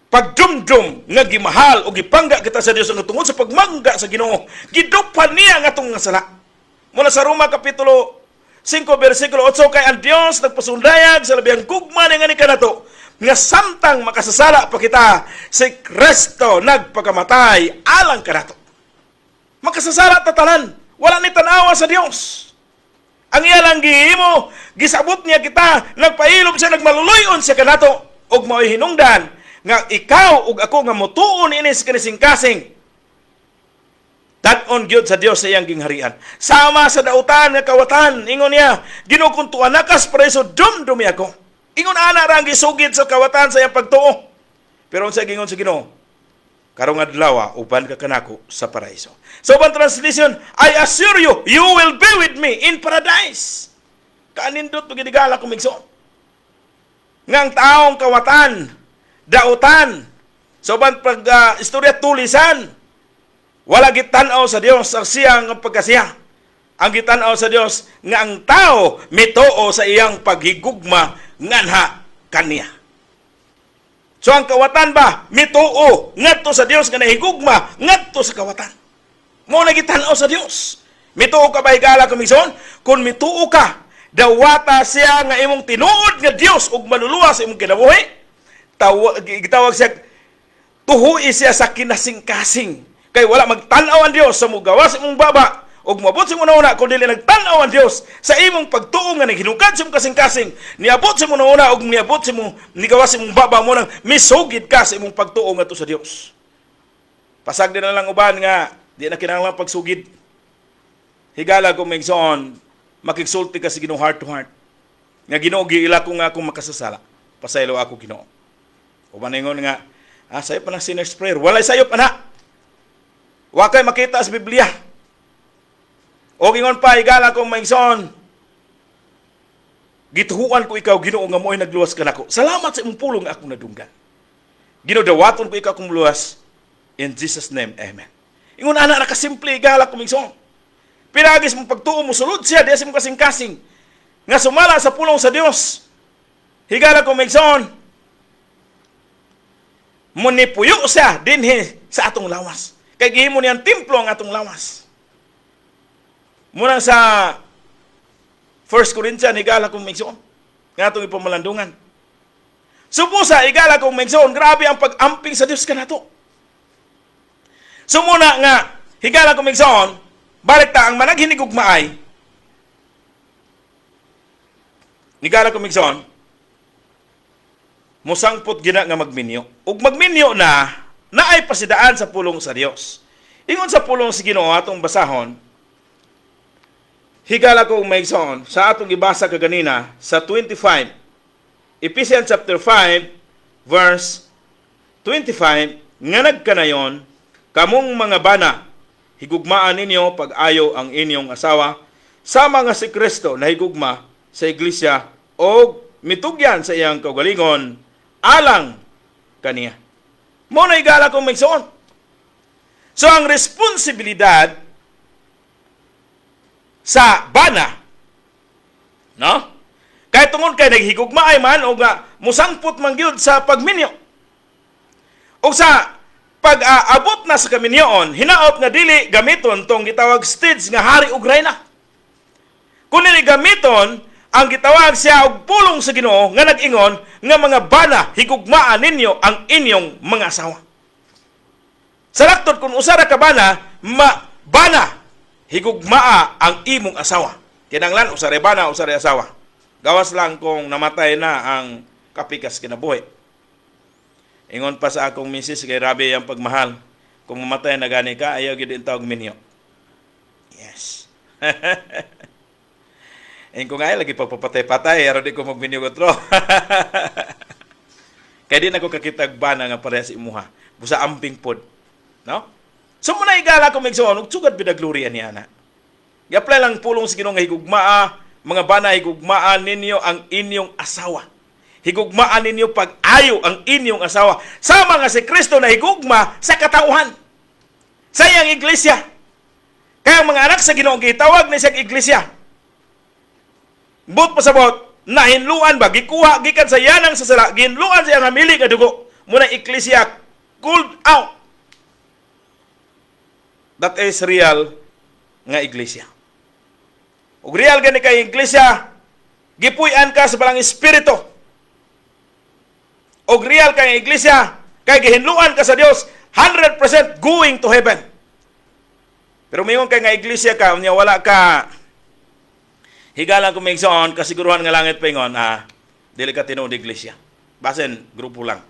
Speaker 2: pagdumdum nga gimahal o gipangga kita sa Dios, nga tungod sa pagmangga sa Ginoo giduphan niya ang atong nga sala. Mula sa Roma kapitulo 5 bersikulo 8, kay ang Dios nagpasundayag sa labihang gugma niya ngani kanato nga samtang makasasala pa kita, si Kristo nagpakamatay alang kanato. Makasasala ta tanan, wala ni tanawa sa Dios. Ang iya lang gihimo, gisabot niya kita, nagpailob siya, nagmaluluyon siya kanato, ug mao'y hinungdan nga ikaw ug ako nga mutuo niini sa kasing-kasing dad-on gyud sa Dios sa iyang gingharian. Sama sa dautan nga kawatan, ingon niya, "Ginoo, kung tuwa nakas preso, dumdumi ako." Ingon ana ra ang gisugid sa kawatan sa iyang pagtuo. Pero unsa gingon sa Ginoo? "Karong adlaw uban ka kanako sa paraiso." Sa ubang translation, "I assure you, you will be with me in paradise." Kanindot to, higala kong igsoon. Nga ang taong kawatan, dautan, sa ubang pag istorya, tulisan, wala gitan-aw sa Dios ang siyang pagkasiya. Ang gitan-aw sa Dios nga ang tao mituo sa iyang paghigugma nganha kaniya. So ang kawatan ba mituo ngadto sa Dios nga nahigugma ngadto sa kawatan. Mo na gitan-aw sa Dios. Mituo ka ba, higala kong igsoon? Kung mituo ka, dawata siya nga imong tinuod nga Dios ug maluluwa sa imong kinabuhi. Gitawag siya, tuhui siya sa kinasing-kasing. Kay wala magtan-aw ang Dios sa mugawas imong baba ug moabot sa imong una kung dili nagtan-aw ang Dios sa imong pagtuo nga naghinukad sa imong kasing-kasing, niabot sa imong una ug niabot sa imong nigawas sa imong baba mo nang misugid ka sa imong pagtuo ngadto sa Dios. Pasag din na lang uban nga di na kinahanglan pagsugid. Higala ko igsoon, makigsulti ka sa Ginoo heart to heart. Nga, "Ginoo, giila ko nga akong makasasala. Pasaylo ako, Ginoo." Uban ingon nga, "Ah, sayo pa ng sinner's prayer." Walay sayop ana. Wa kay makita sa Biblia. O ingon pa, higala kong maigsoon, "Gituhuan ko ikaw, Ginoo, nga mo'y nagluwas kanako. Salamat sa imong pulong nga akong nadunggan. Ginoo, dawaton ko ikaw akong luwas. In Jesus' name, amen." Ingon ana ra kasimple, higala kong igsoon. Pinagis mong pagtuo mo sulod siya diya sa imong kasing-kasing nga sumala sa pulong sa Dios. Higala kong igsoon, Munipuyo siya dinhi sa atong lawas. Kay gihimo niyang templo ang atong lawas. Muna sa 1 Corinthians, higala kong maigsoon, nga atong ipamalandungan. Subusa, higala kong maigsoon, grabe ang pag-amping sa Dios kanato. So muna nga, higala kong maigsoon, balik ta ang managhinigugmaay, higala kong maigsoon, musangpot gina nga magminyo. Ug magminyo na, naay pasidaan sa pulong sa Dios. Ingon sa pulong sa Ginoo atong basahon, higala kong maigsoon, sa atong gibasa kaganina sa 25, Ephesians chapter 5, verse 25, nga nagkanayon, kamong mga bana, higugmaan ninyo pag-ayo ang inyong asawa, sama nga si Kristo nahigugma sa iglesia og mitugyan sa iyang kaugalingon alang kaniya. Mo na higala kong maigsoon. So ang responsibilidad sa bana, no? Kay tungod kay naghigugmaay man o nga musangpot man gyud sa pagminyo. O sa pag-aabot na sa kaminyoon, hinaot nga dili gamiton tong gitawag stage nga hari ug reyna. Kun dili gamiton ang gitawag siya og pulong sa Ginoo nga nag-ingon nga mga bana, higugmaan ninyo ang inyong mga asawa. Sa laktod kung usa ra ka bana, ma bana higugmaa ang imong asawa. Kinanglan usa ra bana, usa ra asawa. Gawas lang kung namatay na ang kapikas kinabuhi. Ingon pa sa akong misis kay rabi ang pagmahal. Kung mamatay na gani ka, ayaw gyud intawag minyo. Yes. Ingon ko nga, lagi pagpapatay-patay, aron di ko magminyo otro. Kaya di na ko kakitag bana nga pareha sa imuha. Busa amping pod. No? So muna igala ko maigsoon, ug sugad bida gloria niya na. Gi-apply lang pulong sa Ginoo nga higugmaa, mga bana, higugmaan ninyo ang inyong asawa. Higugmaan ninyo pag-ayo ang inyong asawa. Sama nga si Kristo na higugma sa katauhan, sa iyang iglesia. Kaya ang mga anak sa Ginoo gitawag ni siyang iglesia. Buot pasabot, nahinluan ba, gikuha gikan sa yanang sa sala, gihinluan sa iyang hamili nga dugo. Muna iglesia called out. That is real nga iglesia. Ug real gani kay iglesia, gipuy-an ka sa Balaang Espiritu. Og real kay iglesia, kay gihinluan ka sa Dios, 100% going to heaven. Pero mingon kay nga iglesia ka, unya wala ka, higala kung maigsoon, kasiguruhan nga langit paingon, dili ka tinuod iglesia. Basin, grupo lang.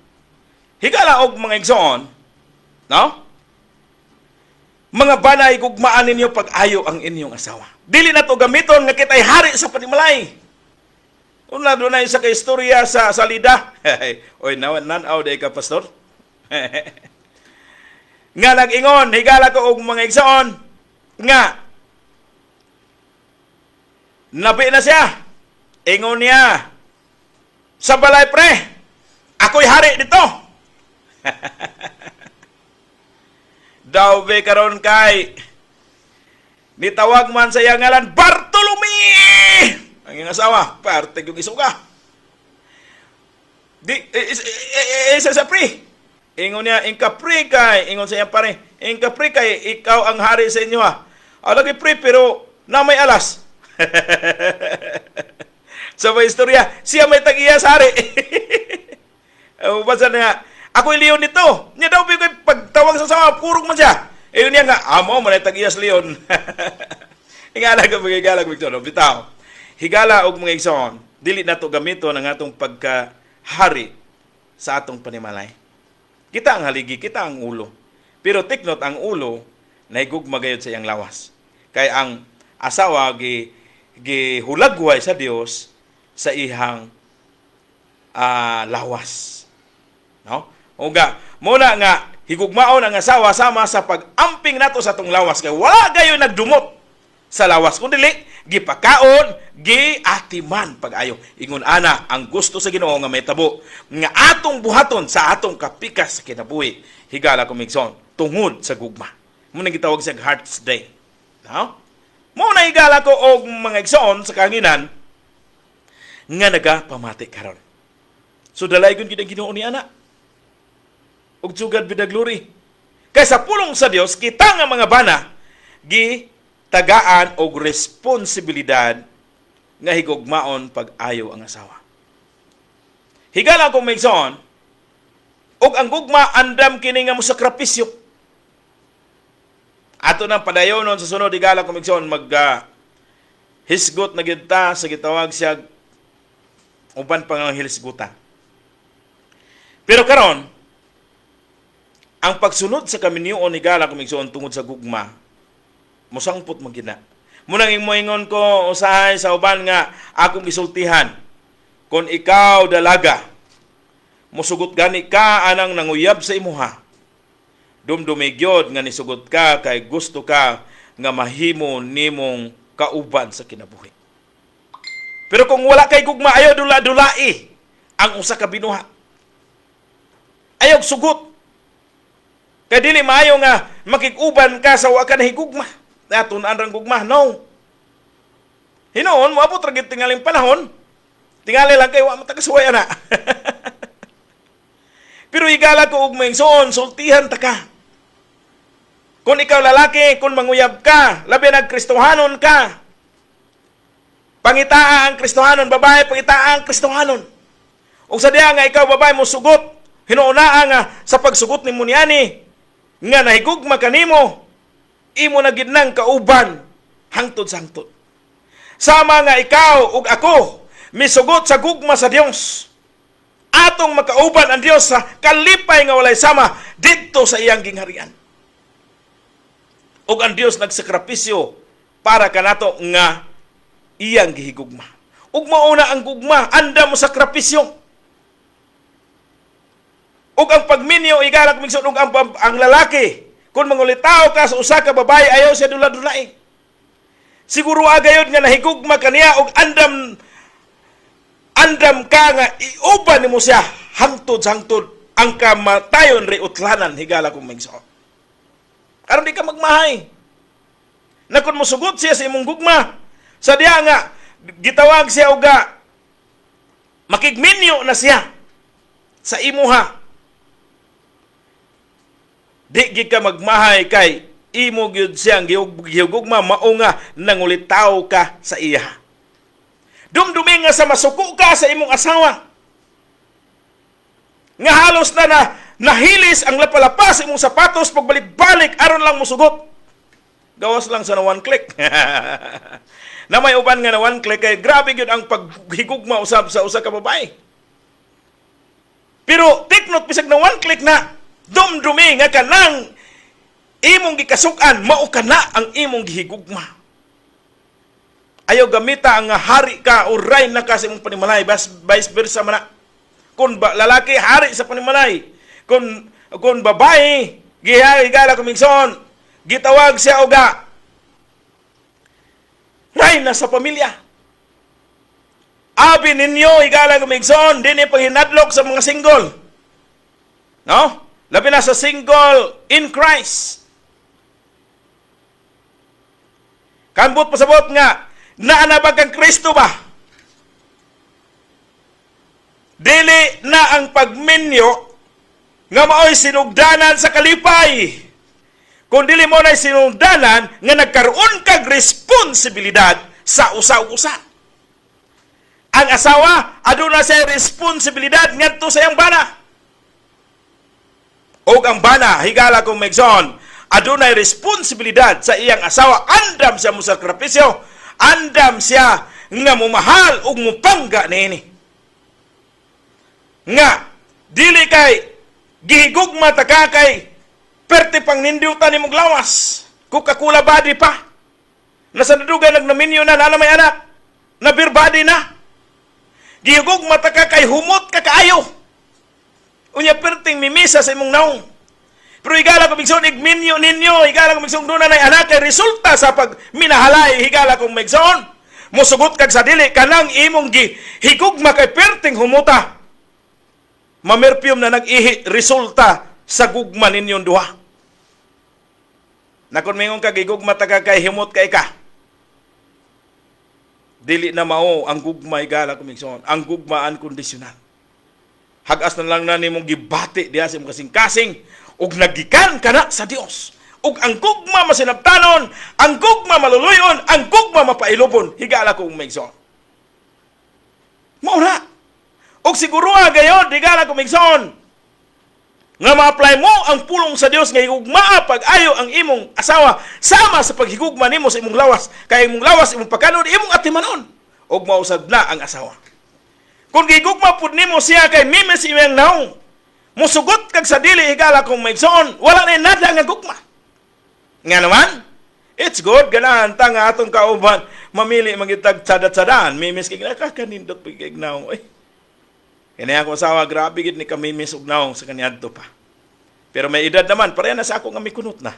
Speaker 2: Higala og mga igsoon, no? Mga banay, gugmaan ninyo pag-ayo ang inyong asawa. Dili na to gamiton nga kita'y hari sa panimalay. Una doon na isa ka istorya sa salida. Oy, nan-aw day ka, pastor. Nga nag-ingon, higala ko og mga igsoon, nga nabi na siya. Ingon niya, sa balay pre, ako'y hari dito. Daw be karon kay nitawag man sa iyang ngalan, Bartolome! Ang iyang asawa, parte yung isuga. Di, isa sa pre. Ingon niya, ingka pre kay, ingon sa iyang pare, ingka pre kay, ikaw ang hari sa inyo ha. Ah, lagi pre, pero na may alas. Sa may istorya, siya may tag-iya sa hari. Basta niya, ako'y leon nito. Niya daw, ko'y pagtawag sa sama, purog man siya. Eh, yun niya nga, amo, manay tag-iya sa leon. Ingala ka, mga higala, mga bitaw. Higala og mga igsoon, dili na to gamiton ang atong pagkahari sa atong panimalay. Kita ang haligi, kita ang ulo. Pero take note, ang ulo, nahigugma gayud sa iyang lawas. Kay ang asawa gi gihulagway sa Dios sa ihang lawas. No? Uga, muna nga higugmaon ang asawa sama sa pag-amping nato sa atong lawas kay wala gayo nagdumot sa lawas kun dili gipakaon, giatiman pag-ayo. Ingon ana ang gusto sa Ginoo nga mahitabo nga atong buhaton sa atong kapikas sa kinabuhi. Higala ko migson tungod sa gugma. Mo nang gitawag sa Hearts Day. No? Mo na higala ko og mga igsoon sa kahanginan nga nagapamati karon. So dalaygon gid ang Ginoo ni ana. Ug to God be the glory. Kay sa pulong sa Dios, kita nga mga bana gi tagaan og responsibilidad nga higugmaon pag-ayo ang asawa. Higala kong maigsoon, ug ang gugma andam kini nga mosakripisyo. Ato nang padayonon sa sunod, higala kong maigsoon, mag hisgot na gyud ta sa gitawag siya uban pa nga hilisgutan. Pero karon, ang pagsunod sa kaminyoon, higala kong maigsoon, tungod sa gugma, mosangpot man gyud na. Munang moingon ko usahay sa uban nga akong gisultihan, kung ikaw dalaga, musugot gani ka anang nanguyab sa imuha, dumdumi gyud nga nisugot ka kay gusto ka nga mahimo nimong kauban sa kinabuhi. Pero kung wala kay gugma, ayaw dula-dulai ang usa ka binuhat. Ayaw sugot. Kay dili maayo nga makig-uban ka sa wa ka nahigugma. Tun-an rang gugma, no. Hinuon, moabot ra gyud tingaling panahon. Tingali lang kay wa mo taga-suway ana. Pero higala ko og maigsoon, sultihan ta ka. Kung ikaw lalaki, kung manguyab ka, labi nag Kristohanon ka. Pangitaa ang Kristohanon, babae, pangitaa ang Kristohanon. Ug sa diha nga ikaw babae mo sugot, hinuunaa nga sa pagsugot nimo niani nga nahigugma kanimo, imo na gid nang kauban hangtod sa hangtod. Sama nga ikaw ug ako misugot sa gugma sa Dios, atong makauban ang Dios sa kalipay nga walay sama didto sa iyang gingharian. Ug ang Dios nagsakripisyo para kanato nga iyang gihigugma. Ug mauna ang gugma, andam mosakripisyo. Ug ang pagminyo, higala kong maigsoon, ug ang lalaki, kung mangulitaw ka sa usa ka babae, ayaw siya dula-dulai. Siguro agayod nga nahigugma kaniya ug andam andam ka nga iuban nimo siya hangtod sa hangtod, ang kamatayon ray utlanan, higala kong maigsoon. Aron di ka magmahay. Na kung mosugot siya sa imong gugma, sa diha nga gitawag siya uga makigminyo na siya sa imuha, di gid ka magmahay kay imo gyud siyang gihugma, mao nga nangulitaw ka sa iya. Dumdumi nga sa masuko ka sa imong asawa, nga halos na na nahilis ang lapalapa sa imong sapatos pagbalik-balik aron lang musugot. Gawas lang sa na one click. Na may uban nga na one click kay grabe gyud ang paghigugma usab sa usa ka babae. Pero take note, bisag na one click na, dumdumi nga kanang imong gikasuk-an mao kana ang imong gihigugma. Ayaw gamita ang hari ka o rayna ka sa imong panimalay, vice versa man na. Kung ba, lalaki, hari sa panimalay. Kung babae, gihigala kong maigsoon, gitawag siya oga rayna sa pamilya. Abi ninyo, higala kong maigsoon, dini paghinadlok sa mga single. No? Labi na sa single in Christ. Kambot pasabot nga, naanabag kang Kristo ba? Dili na ang pagminyo nga mao'y sinugdanan sa kalipay. Kung dili mo na sinugdanan nga nagkaroon kag responsibilidad sa usa-usa. Ang asawa, aduna siya responsibilidad ngadto sa iyang bana. Og ang bana, higala kong maigsoon, adunay responsibilidad sa iyang asawa. Andam siya mo sakripisyo, andam siya nga mumahal ug mupangga niini. Nga dili kay gihigugma ta ka kay perte pang nindutan nimong lawas. Coca-Cola body pa. Nasa nadugay nagnaminyo na, na may anak. Na beer body na. Gihigugma ta ka kay humot ka kaayo. Unya perting mimisa sa imong naong. Pero higala kong maigsoon, igminyo ninyo, higala kong maigsoon, doon na anak kay resulta sa pag minahalay, higala kong maigsoon. Musugot kag sa dili, kanang imong gihigugma kay perting humuta. Mamerpyum na nag-ihi, resulta sa gugma ninyong duha. Na kung mingon ka, gigugma ta ka kay humot kay ka. Dili na mao ang gugma, higala kong maigsoon. Ang gugma unconditional. Hagas na lang na nimong gibati diha sa imong kasing-kasing ug nagikan kana sa Dios. Ug ang gugma masinabtanon, ang gugma maluluyon, ang gugma mapailubon. Higala kong maigsoon. Mao na. Ug siguro gayon, higala kong maigsoon, nga ma-apply mo ang pulong sa Dios nga higugmaa pag-ayo ang imong asawa sama sa paghigugma nimo sa imong lawas, kay imong lawas imong pagkanon, imong atimanon, ug mausab na ang asawa. Kung gihigugma pud nimo siya kay mimes imong naong, musugot kag sa dili, higala kong maigsoon, wala na nada nga gugma. Nga naman, it's good, ganahan ta nga atong kauban mamili magitag tsada-tsadaan, mimis kay nakakanindot pag kay naong. Oy. Kani ako asawa, grabe gid ni kamimis og naong sa kaniadto pa. Pero may edad naman, pareha na sa ako nga mikunot na.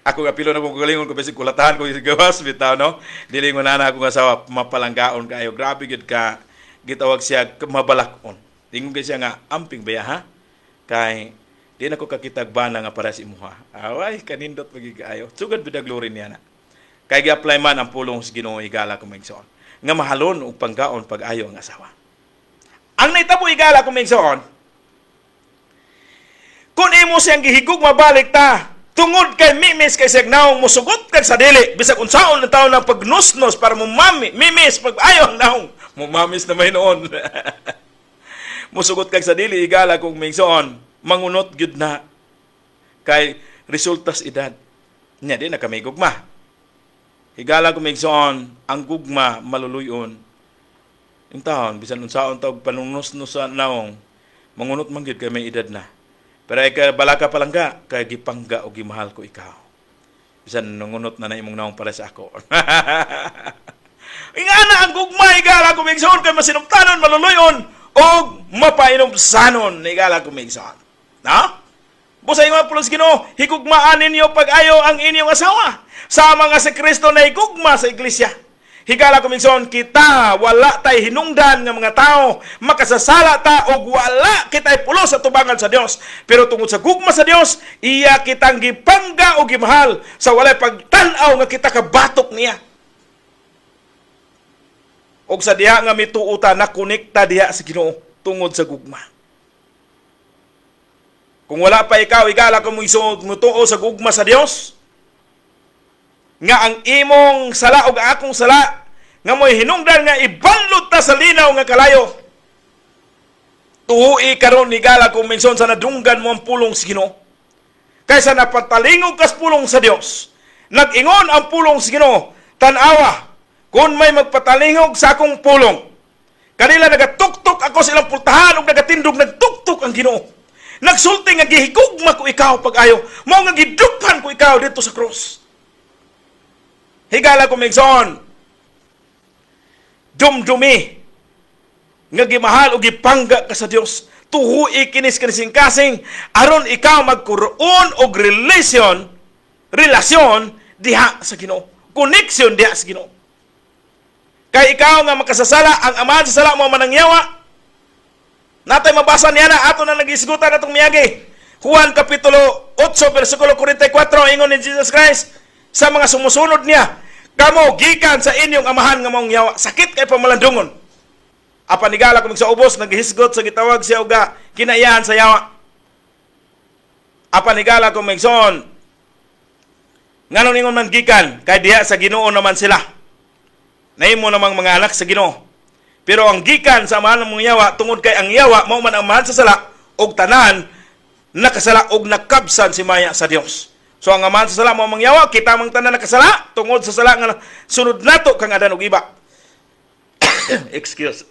Speaker 2: Ako nga pilo na kong kagalingon ko bisig kulatahan ko gawas bitaw, no. Dili ko na akong asawa mapalanggaon kaayo. Grabe gid ka, gitawag siya mabalakon. Ingon kay siya nga amping baya ha. Kay di na ko kakitag bana nga para sa imuha. Away kanindot pagi kaayo. Sugad bida glory niya na. Kay gi-apply man ang pulong sa Ginoo, higala ko maigsoon, nga mahalon og panggaon pag-ayo ang asawa. Ang nahitabo, higala ko maigsoon, kung imo siyang gihigugma, mabalik ta, tungod kay mimis kay siyang naong, musugot kag sa dili, bisag unsaon ang taon ng pagnusnos para mo mami, mimis pag-ayo ang naong, mumamis na may noon. Musugot kag sa dili, higala kong maigsoon, mangunot gyud na. Kay resulta sa edad. Nya di na kami gugma. Higala kong maigsoon, ang gugma maluluyon. Yung taon, bisan unsaon tawag panunusnos sa naong, mangunot man gyud kay may edad na. Pero ay balaka palangga, kay gipangga o gimahal ko ikaw. Bisan nangunot na na imong naong para sa ako. Ingana ang gugma, higala ko maigsoon, kay masinugtanon, maluluyon, o mapainumsanon, higala ko maigsoon. Na? Busa ingon pulos Ginoo, higugmaan ninyo pag-ayo ang inyong asawa, sama nga si Kristo na higugma sa iglesia. Higala ko maigsoon, kita wala tay hinungdan nga mga tao, makasasala ta og wala kitay pulos sa tubangan sa Dios. Pero tungod sa gugma sa Dios, iya kitang gipangga og gimahal sa walay pagtan-aw nga kita kabatok niya. Og sa diha nga mituo ta, nakonekta diha sa Ginoo tungod sa gugma. Kung wala pa ikaw, higala ko mutuo sa gugma sa Dios, nga ang imong sala og akong sala nga mo'y hinungdan nga ibanlot ta sa linaw nga kalayo. Tuoi karon, higala kong maigsoon, sa nadunggan mo ang pulong sa Ginoo. Kaysa napatalingog kas pulong sa Dios. Nag-ingon ang pulong sa Ginoo, tan-awa, kung may magpatalingog sa akong pulong, kanila nagatuktok ako sa ilang pultahan ug nagatindog, nagtuktok ang Ginoo. Nagsulti nga gihigugma ko ikaw pag-ayo, mao nga gidughan ko ikaw dito sa krus. Higala ko maigsoon, dumdumi nga gimahal o gipangga ka sa Dios. Tuhui kinis kanising-kasing aron ikaw magkuroon og relasyon diha sa Ginoo. Connection diha sa Ginoo. Kay ikaw nga makasasala, ang amahan sa sala mo manangyawa. Natay mabasa niya na ato na nagisgutan atong miyagi. Juan Kapitulo 8 versikulo 44, ingon ni Jesus Christ sa mga sumusunod niya, "Kamo gikan sa inyong amahan nga maong yawa." Sakit kay pamalandungon. Apan, higala ko, sa ubos naghisgot sa gitawag siya uga kinaiyahan sa yawa. Apan, higala ko maigsoon, nganong ingon man gikan? Kay diha sa Ginoo naman sila. Nahimo namang mga anak sa Ginoo. Pero ang gikan sa amahan ng mga yawa tungod kay ang yawa mao man ang amahan sa sala og tanan nakasala og nakabsan si maya sa Dios. So ang amahan sa sala mao mang yawa, kita mang tanan nakasala tungod sa sala nga sunod nato kang Adan ug Iba. Excuse.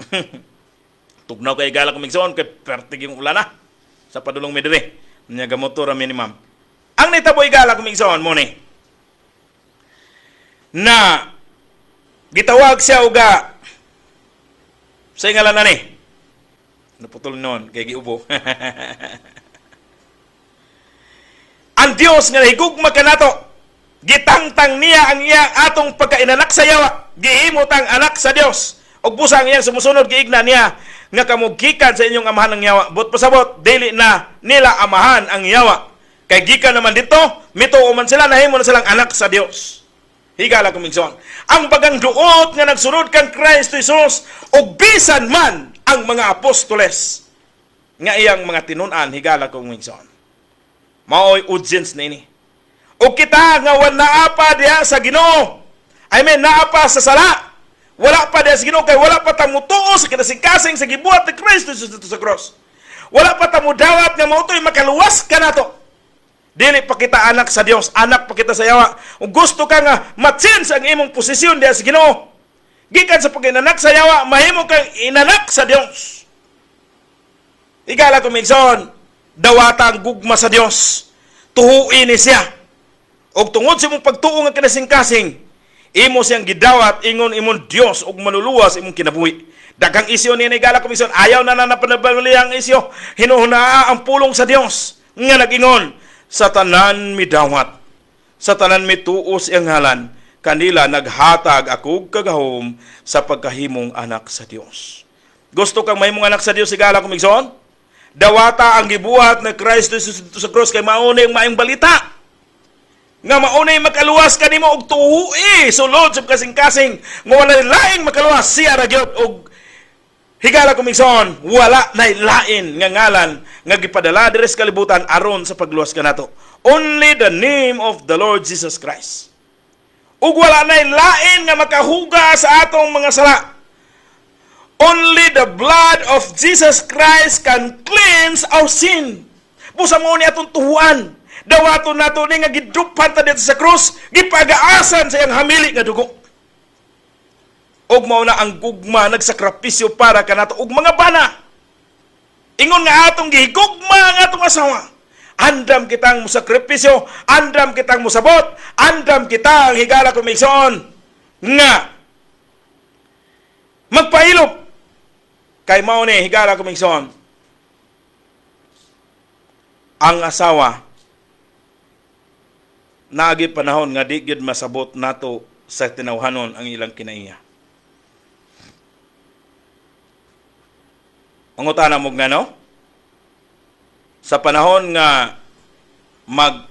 Speaker 2: Tugnaw kay, higala ko migsoon, kay pertig yung ulan na sa padulong mi diri. Nya gamotor ra minimum. Ang nitabo, higala ko migsoon, mo ni na gitawag siya uga sa ngalan na ni naputol noon kay giubo. Ang Dios nga nahigugma kanato, gitangtang niya ang iya atong pagkainanak sa yawa, gihimo tang anak sa Dios. Ug busa ang iyang sumusunod giigna niya nga kamo gikan sa inyong amahan ng yawa. But pasabot, dili na nila amahan ang yawa. Kay gikan naman dito, mituo man sila, nahimo na silang anak sa Dios. Higala ko migsoon. Ang bagang duot nga nagsunod kang Kristo Jesus ug bisan man Ang mga apostoles nga iyang mga tinun-an, higala kong igsoon. Maoy audience niini. O kita nga wala pa diha sa Ginoo. I mean, naa pa sa sala. Wala pa diha sa Ginoo kay wala pa ta mutuo sa kinasingkasing sa gibuhat ni Kristo Jesus didto sa cross. Wala pa ta mudawat nga mao to'y makaluwas kanato. Dili pa kita anak sa Dios, anak pa kita sa yawa. Kung gusto ka nga ma-change ang imong posisyon diha sa Ginoo, gikan sa pag-inanak sa yawa, mahimo kang inanak sa Dios. Higala ko, igsoon, dawata ang gugma sa Dios. Tuhuin ni siya. Og tungod sa imong pagtuo nga kinasingkasing, imo siyang gidawat ingon imong Dios ug manluluwas imong kinabuhi. Daghang isyo niya, higala ko, igsoon, ayaw na na napanabali ang isyo. Hinuhunaa ang pulong sa Dios nga nagingon sa tanan midawat. Sa tanan mituo sa iyang ngalan, kanila naghatag akog kagahom sa pagkahimong anak sa Dios. Gusto kang mahimong anak sa Dios, higala ko, igsoon? Dawata ang gibuhat ni Kristo Jesus didto sa cross kay mao ang maayong balita. Nga mao nay makaluwas kanimo og tuhui sulod sa kasing-kasing nga wala laing makaluwas, siya ra gyud. Og higala ko, igsoon, wala nay lain nga ngalan nga gipadala diri sa kalibutan aron sa pagluwas kanato. Only the name of the Lord Jesus Christ. Ug wala nay lain nga makahuga sa atong mga sala. Only the blood of Jesus Christ can cleanse our sin. Busa mao ni atong tuhuan. Dawaton nato ni nga giduphan ta didto sa krus, gipagaasan sa iyang hamili nga dugo. Ug mao na ang gugma, nagsakripisyo para kanato. Ug mga bana, ingon nga atong gihigugma ang atong asawa, andam kitang mosakripisyo, andam kitang mosabot, andam kitang, higala ko, igsoon, nga magpailop. Kay mao ni, higala ko, igsoon, ang asawa naagi panahon nga di gyud masabot nato sa tinawhanon ang ilang kinaiya. Pangutana mo nga no? Sa panahon nga mag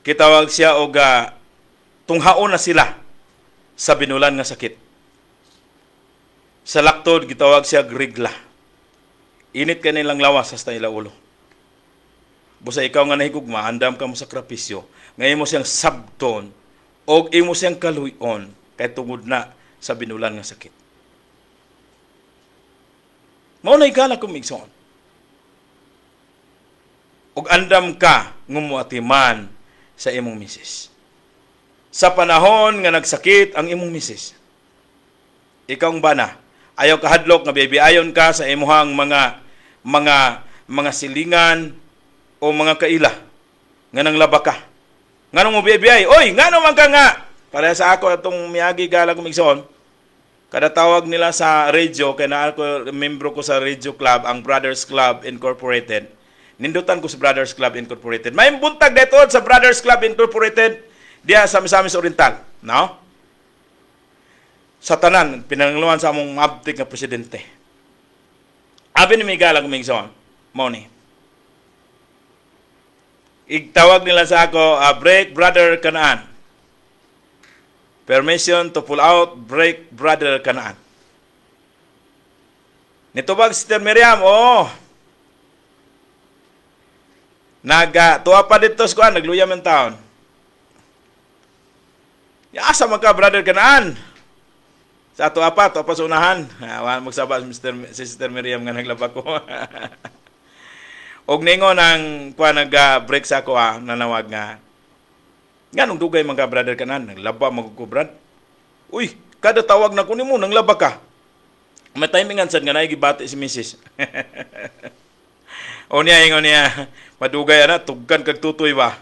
Speaker 2: kitawag siya og tunghaon na sila sa binulan nga sakit. Sa laktod gitawag siya regla. Init kanilang lawas hasta ila ulo. Busa ikaw nga nahigugma, andam ka mo sakripisyo, nga imo siyang sabton og imo siyang kaluy-on kay tungod na sa binulan nga sakit. Mao na, higala kong igsoon. Ug andam ka ngumuatiman sa imong misis. Sa panahon nga nagsakit ang imong misis, ikaw ang bana, ayaw kahadlok nga biayon ka sa imuhang mga silingan o mga kaila nga nanglaba ka. Nganong mo biyay? Oy, ngano man ka nga? Para sa ako atong miagi, higala kong igsoon, kada tawag nila sa radio, kay naa ko, membro ko sa radio club, ang Brothers Club Incorporated. Nindutan ko sa Brothers Club Incorporated. May buntag dito sa Brothers Club Incorporated diya sa Misamis Oriental, no? Sa tanan pinangluan sa among mabtik nga presidente. Abi ni higala kong igsoon, mao ni. Igtawag nila sa ako, "Break, Brother Kanaan. Permission to pull out, break, Brother Kanaan." Nitubag Sister Miriam, oh. Naga, tuwa pa dito sa kuan, nagluya man taon. Ya, asa man ka, Brother Kanaan? Sa ato apa, tuwa pa sa unahan. Ah, wa magsaba si Sister Miriam nga naglaba ko. Og ningon ang kuan nag-break sa ako ah, nanawag nga. "Nganong dugay man ka, Brother Kanaan?" "Naglaba man ko, brad." "Uy, kada tawag na ko nimo nanglaba ka." May timingan sad nga naay gibati si Mrs. O niya, ingon niya, "Madugay ana, tugkan kag tutoy ba?"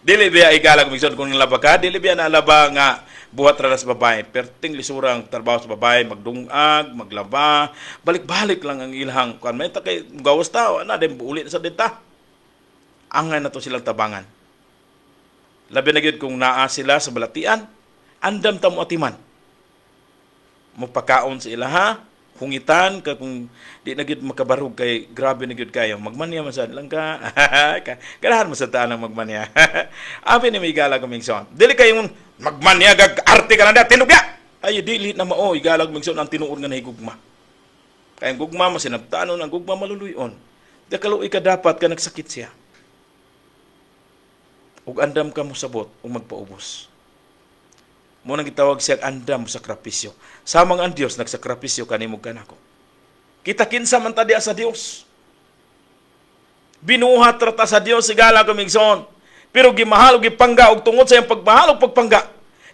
Speaker 2: Dili biya, higala kong igsoon, kung nanglaba ka, dili biya nalaba nga buhat ra sa babae. Perting lisura ang trabaho sa babae, magdungag, maglaba, balik-balik lang ang ilahang kuan. May ta kay gawas ta, na din uli na sa dita. Angay na to silang tabangan. Labi na gyud kung naa sila sa balatian, andam ta mo atiman. Mopakaon sa ilaha, hungitan ka kung di na gyud makabarog kay grabe na gyud kayo. Magmanya man sad lang ka. Ganahan mo sa taan ang magmanya. Abi ni higala kong igsoon. Dili kay magmanya gag arte ka lang da, tinugya. Ay, dili na mao, igalag magsuon ang tinuod nga nahigugma. Kaya ang gugma masinabtanon, ang gugma maluluyon. Dakaluoy ka dapat ka nagsakit siya. Ug andam ka mosabot ug magpaubos. Mo nang gitawag siya andam sakripisyo. Samang ang Dios nagsakripisyo kanimo kanako. Kita kinsa man ta diha sa Dios. Binuhat ra ta sa Dios, higala kong igsoon. Pero gimahal ug gipangga, ug tungod sa iyang pagmahal ug pagpangga,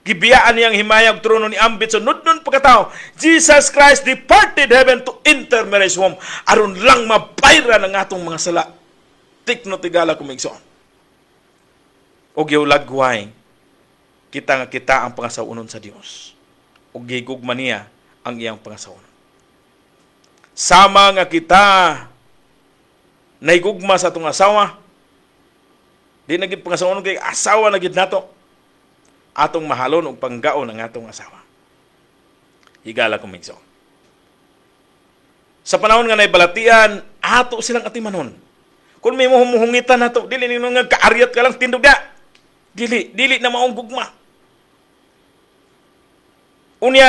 Speaker 2: gibiyaan niyang himaya ug trono, niambit sa nudnon pagkatao. Jesus Christ departed heaven to enter Mary's womb aron lang mabayran ang atong mga sala. Tikno, higala kong igsoon. Og lagway kita nga kita ang pangasawunon sa Dios. Ug gigugma niya ang iyang pangasawunon. Sama nga kita naigugma sa atong asawa, di na gid pangasawunon kay asawa na gid nato. Atong mahalon ug panggaon ang atong asawa. Higala kong igsoon. Sa panahon nga naibalatian, ato silang atimanon. Kung may muhungitan nato, dili nino nga kaaryat ka lang tindog da. Dili, dili na maong gugma. Unya,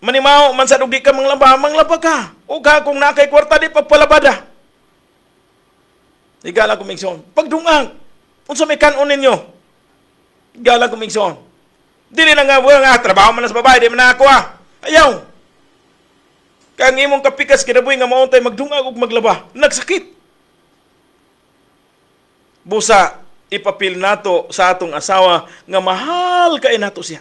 Speaker 2: manimaw man sa di ka manglaba, manglaba ka. O ka kung naa kay kwarta, di pagpalabada. Higala kong igsoon. Pagdungag, unsa may kanon ninyo? Higala kong igsoon. Dili na nga, wala nga, trabaho man na sa babae, di man na ako ah. Ayaw. Kaya ang imong kapikas kinabuhi nga mauntay magdungag ug maglaba, nagsakit. Busa, ipapil nato sa atong asawa nga mahal kay nato siya.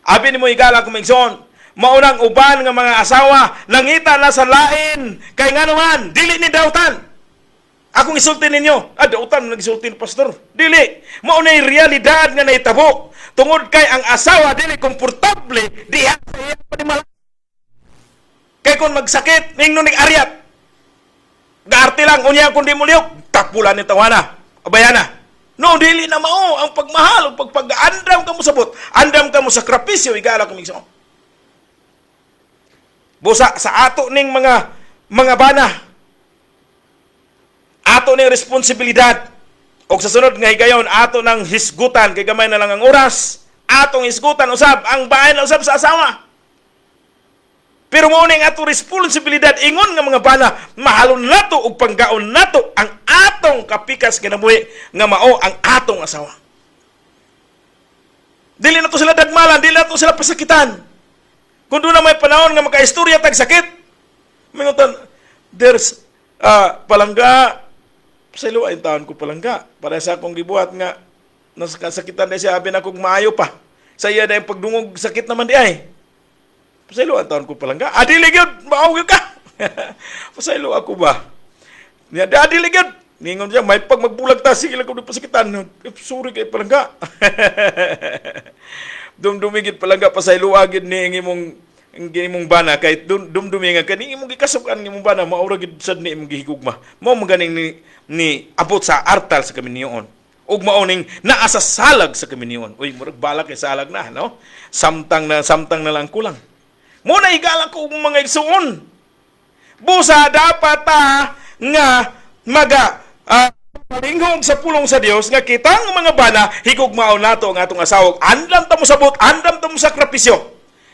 Speaker 2: Abi nimo, higala kong igsoon, maunang uban nga mga asawa nangita na sa lain kay ngano man dili ni dautan. Akong isulti ninyo, ah, dautan nagsulti ni pastor. Dili, mao na realidad nga nahitabo tungod kay ang asawa dili komportable diha sa iyang panimala. Kay kung magsakit, ningno ning aryat. Gaarte lang, unya kung di mo lihok, tapulan ni tawana. Abayana. No, dili na mao ang pagmahal, ang pagpag-andam ka mo sabot, andam ka mo sakripisyo, higala kong igsoon. Busa sa ato ning mga bana, ato ning responsibilidad. Og sa sunod nga higayon, ato nang hisgutan kay gamay na lang ang oras. Atong hisgutan usab ang bahin usab sa asawa. Pero mao ning ato responsibilidad ingon nga mga bana, mahalon nato ug panggaon nato ang atong kapikas kinabuhi nga mao ang atong asawa. Dili nato sila dagmalan, dili nato sila pasakitan. Kung doon na may panahon nga makaistorya tag sakit, mingutan, there's palangga, sa ilo ay taon ko palangga, para sa akong gibuhat nga, nakasakitan na siya, abi na kong maayo pa. Sa iya na yung pagdungog, sakit naman di ay. Pasaylo ang taon ko palangga. Adili gyud, maaw gyud ka. Pasaylo ako ba? Niya, adili gyud. Ningon siya, may pag magbulag ta, sige lang ko pasakitan. Eh, sorry kay palangga. Dumdumi gid palangga, pasaylo agid ni ang imong bana kay dumdumi nga kani imong gikasukan ang imong bana, maura gid sad ni imong gihigugma. Mao man ganing ni abot sa artal sa kaminiyon ug mao ning naa sa salag sa kaminiyon. Uy, murag balak kay salag na, no? Samtang na, samtang na lang kulang mo na, higala ko og mga igsuon. Busa dapat ta nga maga palinghog sa pulong sa Dios nga kitang mga bana, higugmaon nato ang atong asawa, andam ta mo sabot, andam ta mo sakripisyo.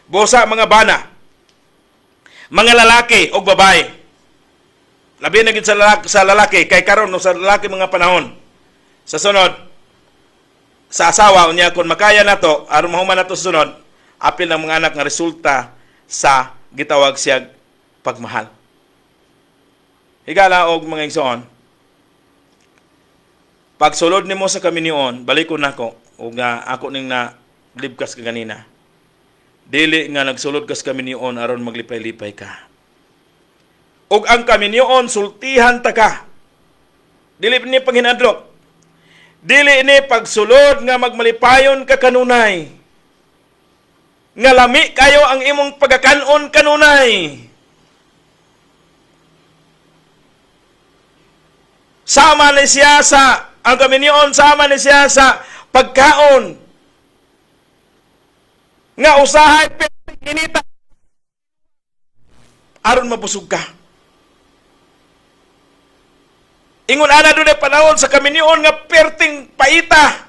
Speaker 2: Busa mga bana, mga lalaki o babae, labi na gid sa lalaki kay karon, no, sa lalaki mga panahon. Sa sunod sa asawa, unya kung makaya nato aron mahuman nato sa sunod, apil ng mga anak nga resulta sa gitawag siya pagmahal. Higala og mga igsoon, pagsulod nimo sa kaminion, balikon nako ug nga ako ning na libkas ka ganina. Dili nga nagsulod ka sa kaminion aron maglipay-lipay ka. Ug ang kaminion sultihan ta ka. Dili ni panghinadlok. Dili ni pagsulod nga magmalipayon ka kanunay. Nga lami kayo ang imong pagakanon kanunay. Sama ni siya sa ang kaminion, sama ni siya sa pagkaon nga usahay inita aron mabusog ka. Ingon ana, dunay panahon sa kaminion nga perting paita.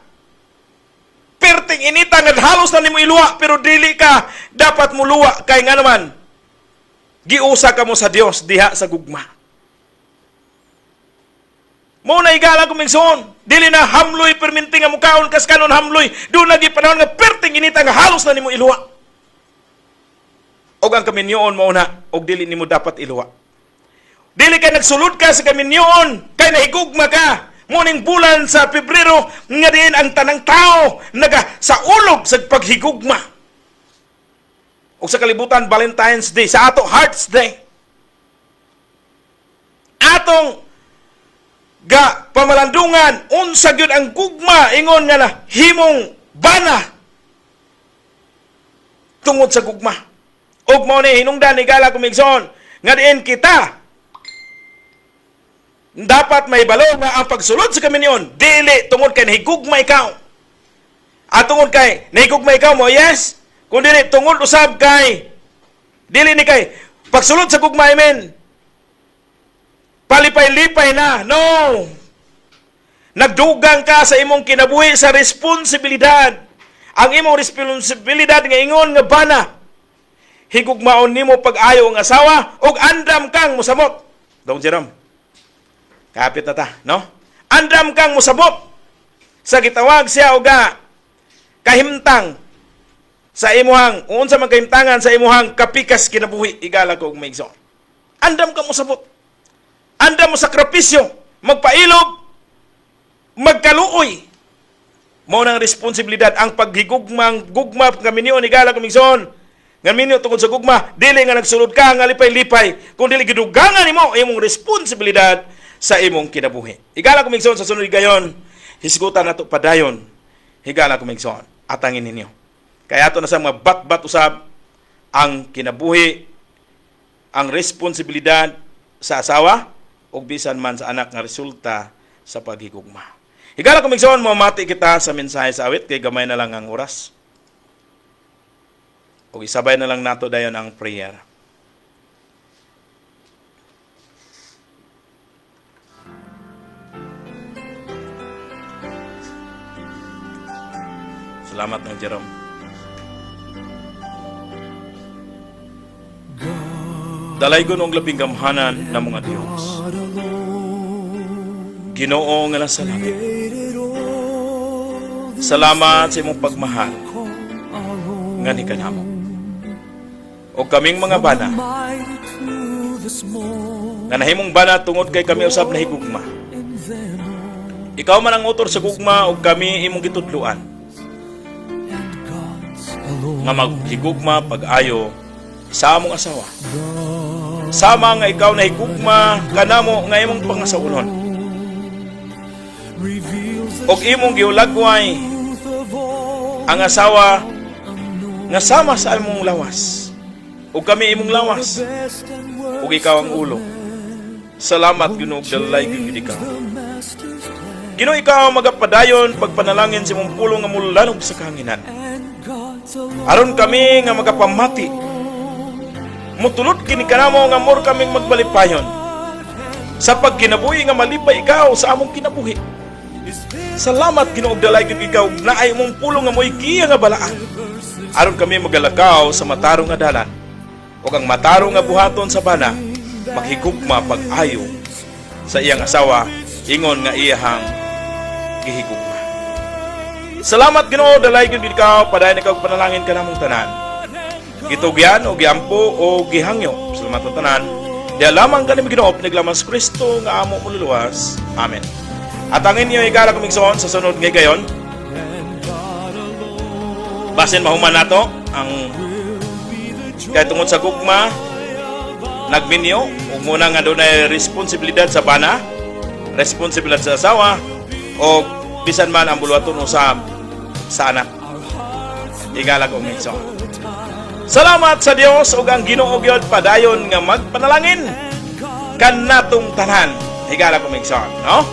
Speaker 2: Perting inita. nga halos na nimo iluwa, pero dili ka dapat muluwa kay nga naman giusa ka mo sa Dios diha sa gugma. Mao na, igala ko migsoon, dili na hamloy perminti nga mukaon kas kanon hamloy. Doon lagi panahon nga perting inita nga halos na nimo iluwa. Og ang kaminyoon mao na og dili nimo dapat iluwa. Dili kay nagsulod ka sa kaminyoon kay nahigugma ka. Muning bulan sa Pebrero nga diin ang tanang tao naga sa ulog sa paghigugma. Og sa kalibutan, Valentine's Day, sa ato Hearts Day. Atong ga pamalandungan unsa gyud ang gugma ingon nga na himong bana tungod sa gugma. Ug mao ni hinungdan, igala ko migsoon, nga diin kita dapat may balo nga ang pagsulod sa kaminyoon dili tungod kay nahigugma ikaw. At tungod kay nahigugma ikaw mo yes, kun dili tungod usab kay dili ni kay pagsulod sa gugma, amen, palipay-lipay na. No. Nagdugang ka sa imong kinabuhi sa responsibilidad. Ang imong responsibilidad nga ingon nga bana, higugmaon nimo pag-ayo ang asawa ug andam kang mosamot. Dong Jerome. Kapit na ta, no? Andam kang mosabot sa gitawag siya og kahimtang sa imuhang unsa man kahimtangan sa imuhang kapikas kinabuhi, igala ko og maigsoon. Andam ka mosabot. Andam mo sakripisyo, magpailob, magkaluoy. Mao nang responsibilidad ang paghigugmang gugma kaminyoon, igala ko migsoon. Nga minyo tungod sa gugma, dili nga nagsulod ka nga lipay-lipay, kun dili gidugangan nimo imong responsibilidad sa imong kinabuhi. Igala ko migsoon, sa sunod gayon, hisgutan nato padayon. Higala ko migsoon, atangin ninyo. Kaya ato na sa mga bat-bat usab ang kinabuhi, ang responsibilidad sa asawa ug bisan man sa anak nga resulta sa paghigugma. Higala ko migsoon, mamati kita sa mensahe sa awit kay gamay na lang ang oras. Ug isabay na lang nato dayon ang prayer. Salamat ng Jerome. Dalaygon og labing gamhanan na mga Dios.
Speaker 3: God alone
Speaker 2: Ginoo nga nasa langit.
Speaker 3: Created all the
Speaker 2: Salamat sa imong pagmahal
Speaker 3: call our own.
Speaker 2: nga ni kanamo. O kaming mga bana
Speaker 3: Mighty to the small,
Speaker 2: nga nahimong bana tungod kay kami usab nahigugma.
Speaker 3: and then all,
Speaker 2: Ikaw man ang author sa gugma ug kami imong gitudloan
Speaker 3: and God's alone.
Speaker 2: Nga maghigugma pag-ayo sa among asawa. Sama nga ikaw nahigugma kanamo nga imong pangasawolon.
Speaker 3: Reveals the
Speaker 2: Og imong giulagway
Speaker 3: truth of all
Speaker 2: ang asawa nga sama sa imong lawas. Ug kami imong lawas
Speaker 3: best and worst
Speaker 2: ug ikaw ang ulo. Salamat, Ginoo, dalay gyud ikaw.
Speaker 3: the master's plan
Speaker 2: Ginoo, ikaw ang magapadayon pagpanalangin sa imong pulong nga mulanog sa kahanginan.
Speaker 3: And God's alone.
Speaker 2: Aron kami nga magapamati, mutulod kini kanamo nga mor kaming magbalipayon sa pagkinabuhi nga malipay ikaw sa among kinabuhi. Salamat, Ginoo, dalay gyud ikaw, naay imong pulong nga mo'y giya nga balaan. Aron kami magalakaw sa matarong nga dalan. Ug ang matarong nga buhaton sa bana, maghigugma pag-ayo sa iyang asawa ingon nga iyahang gihigugma. Salamat, Ginoo, dalay gyud ikaw, padayon ikaw panalangin kanamong tanan. Gitugyan o giampo o gihangyo. Salamat ang tanan. Diya lamang kanimo, Ginoo, pinaglaman sa Kristo nga amo mululuwas. Amen. At ang inyo, igala kumigsoon, sa sunod ngay gayon, basin mahuman nato ang kay tungod sa gugma nagminyo ug muna nga dunay responsibilidad sa bana, responsibilidad sa asawa o bisan man ang buluhaton usab sa anak. Igala ko migsoon. Salamat sa Dios ug ang Ginoo gyud padayon nga magpanalangin kanatong tanan. Higala ko migsoon, no?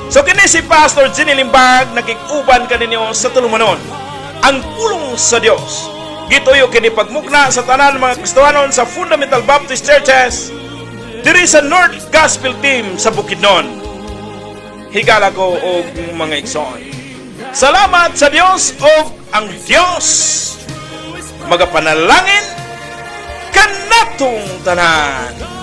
Speaker 2: So kini si Pastor Ginny Limbag, nakig-uban kaninyo sa tulumanon. Ang pulong sa Dios. Gituyo kini pagmugna sa tanan mga Kristohanon sa Fundamental Baptist Churches diri sa North Gospel Team sa Bukidnon. Higala ko og mga igsoon. Salamat sa Dios og ang Dios magapanalangin kanatong tanan.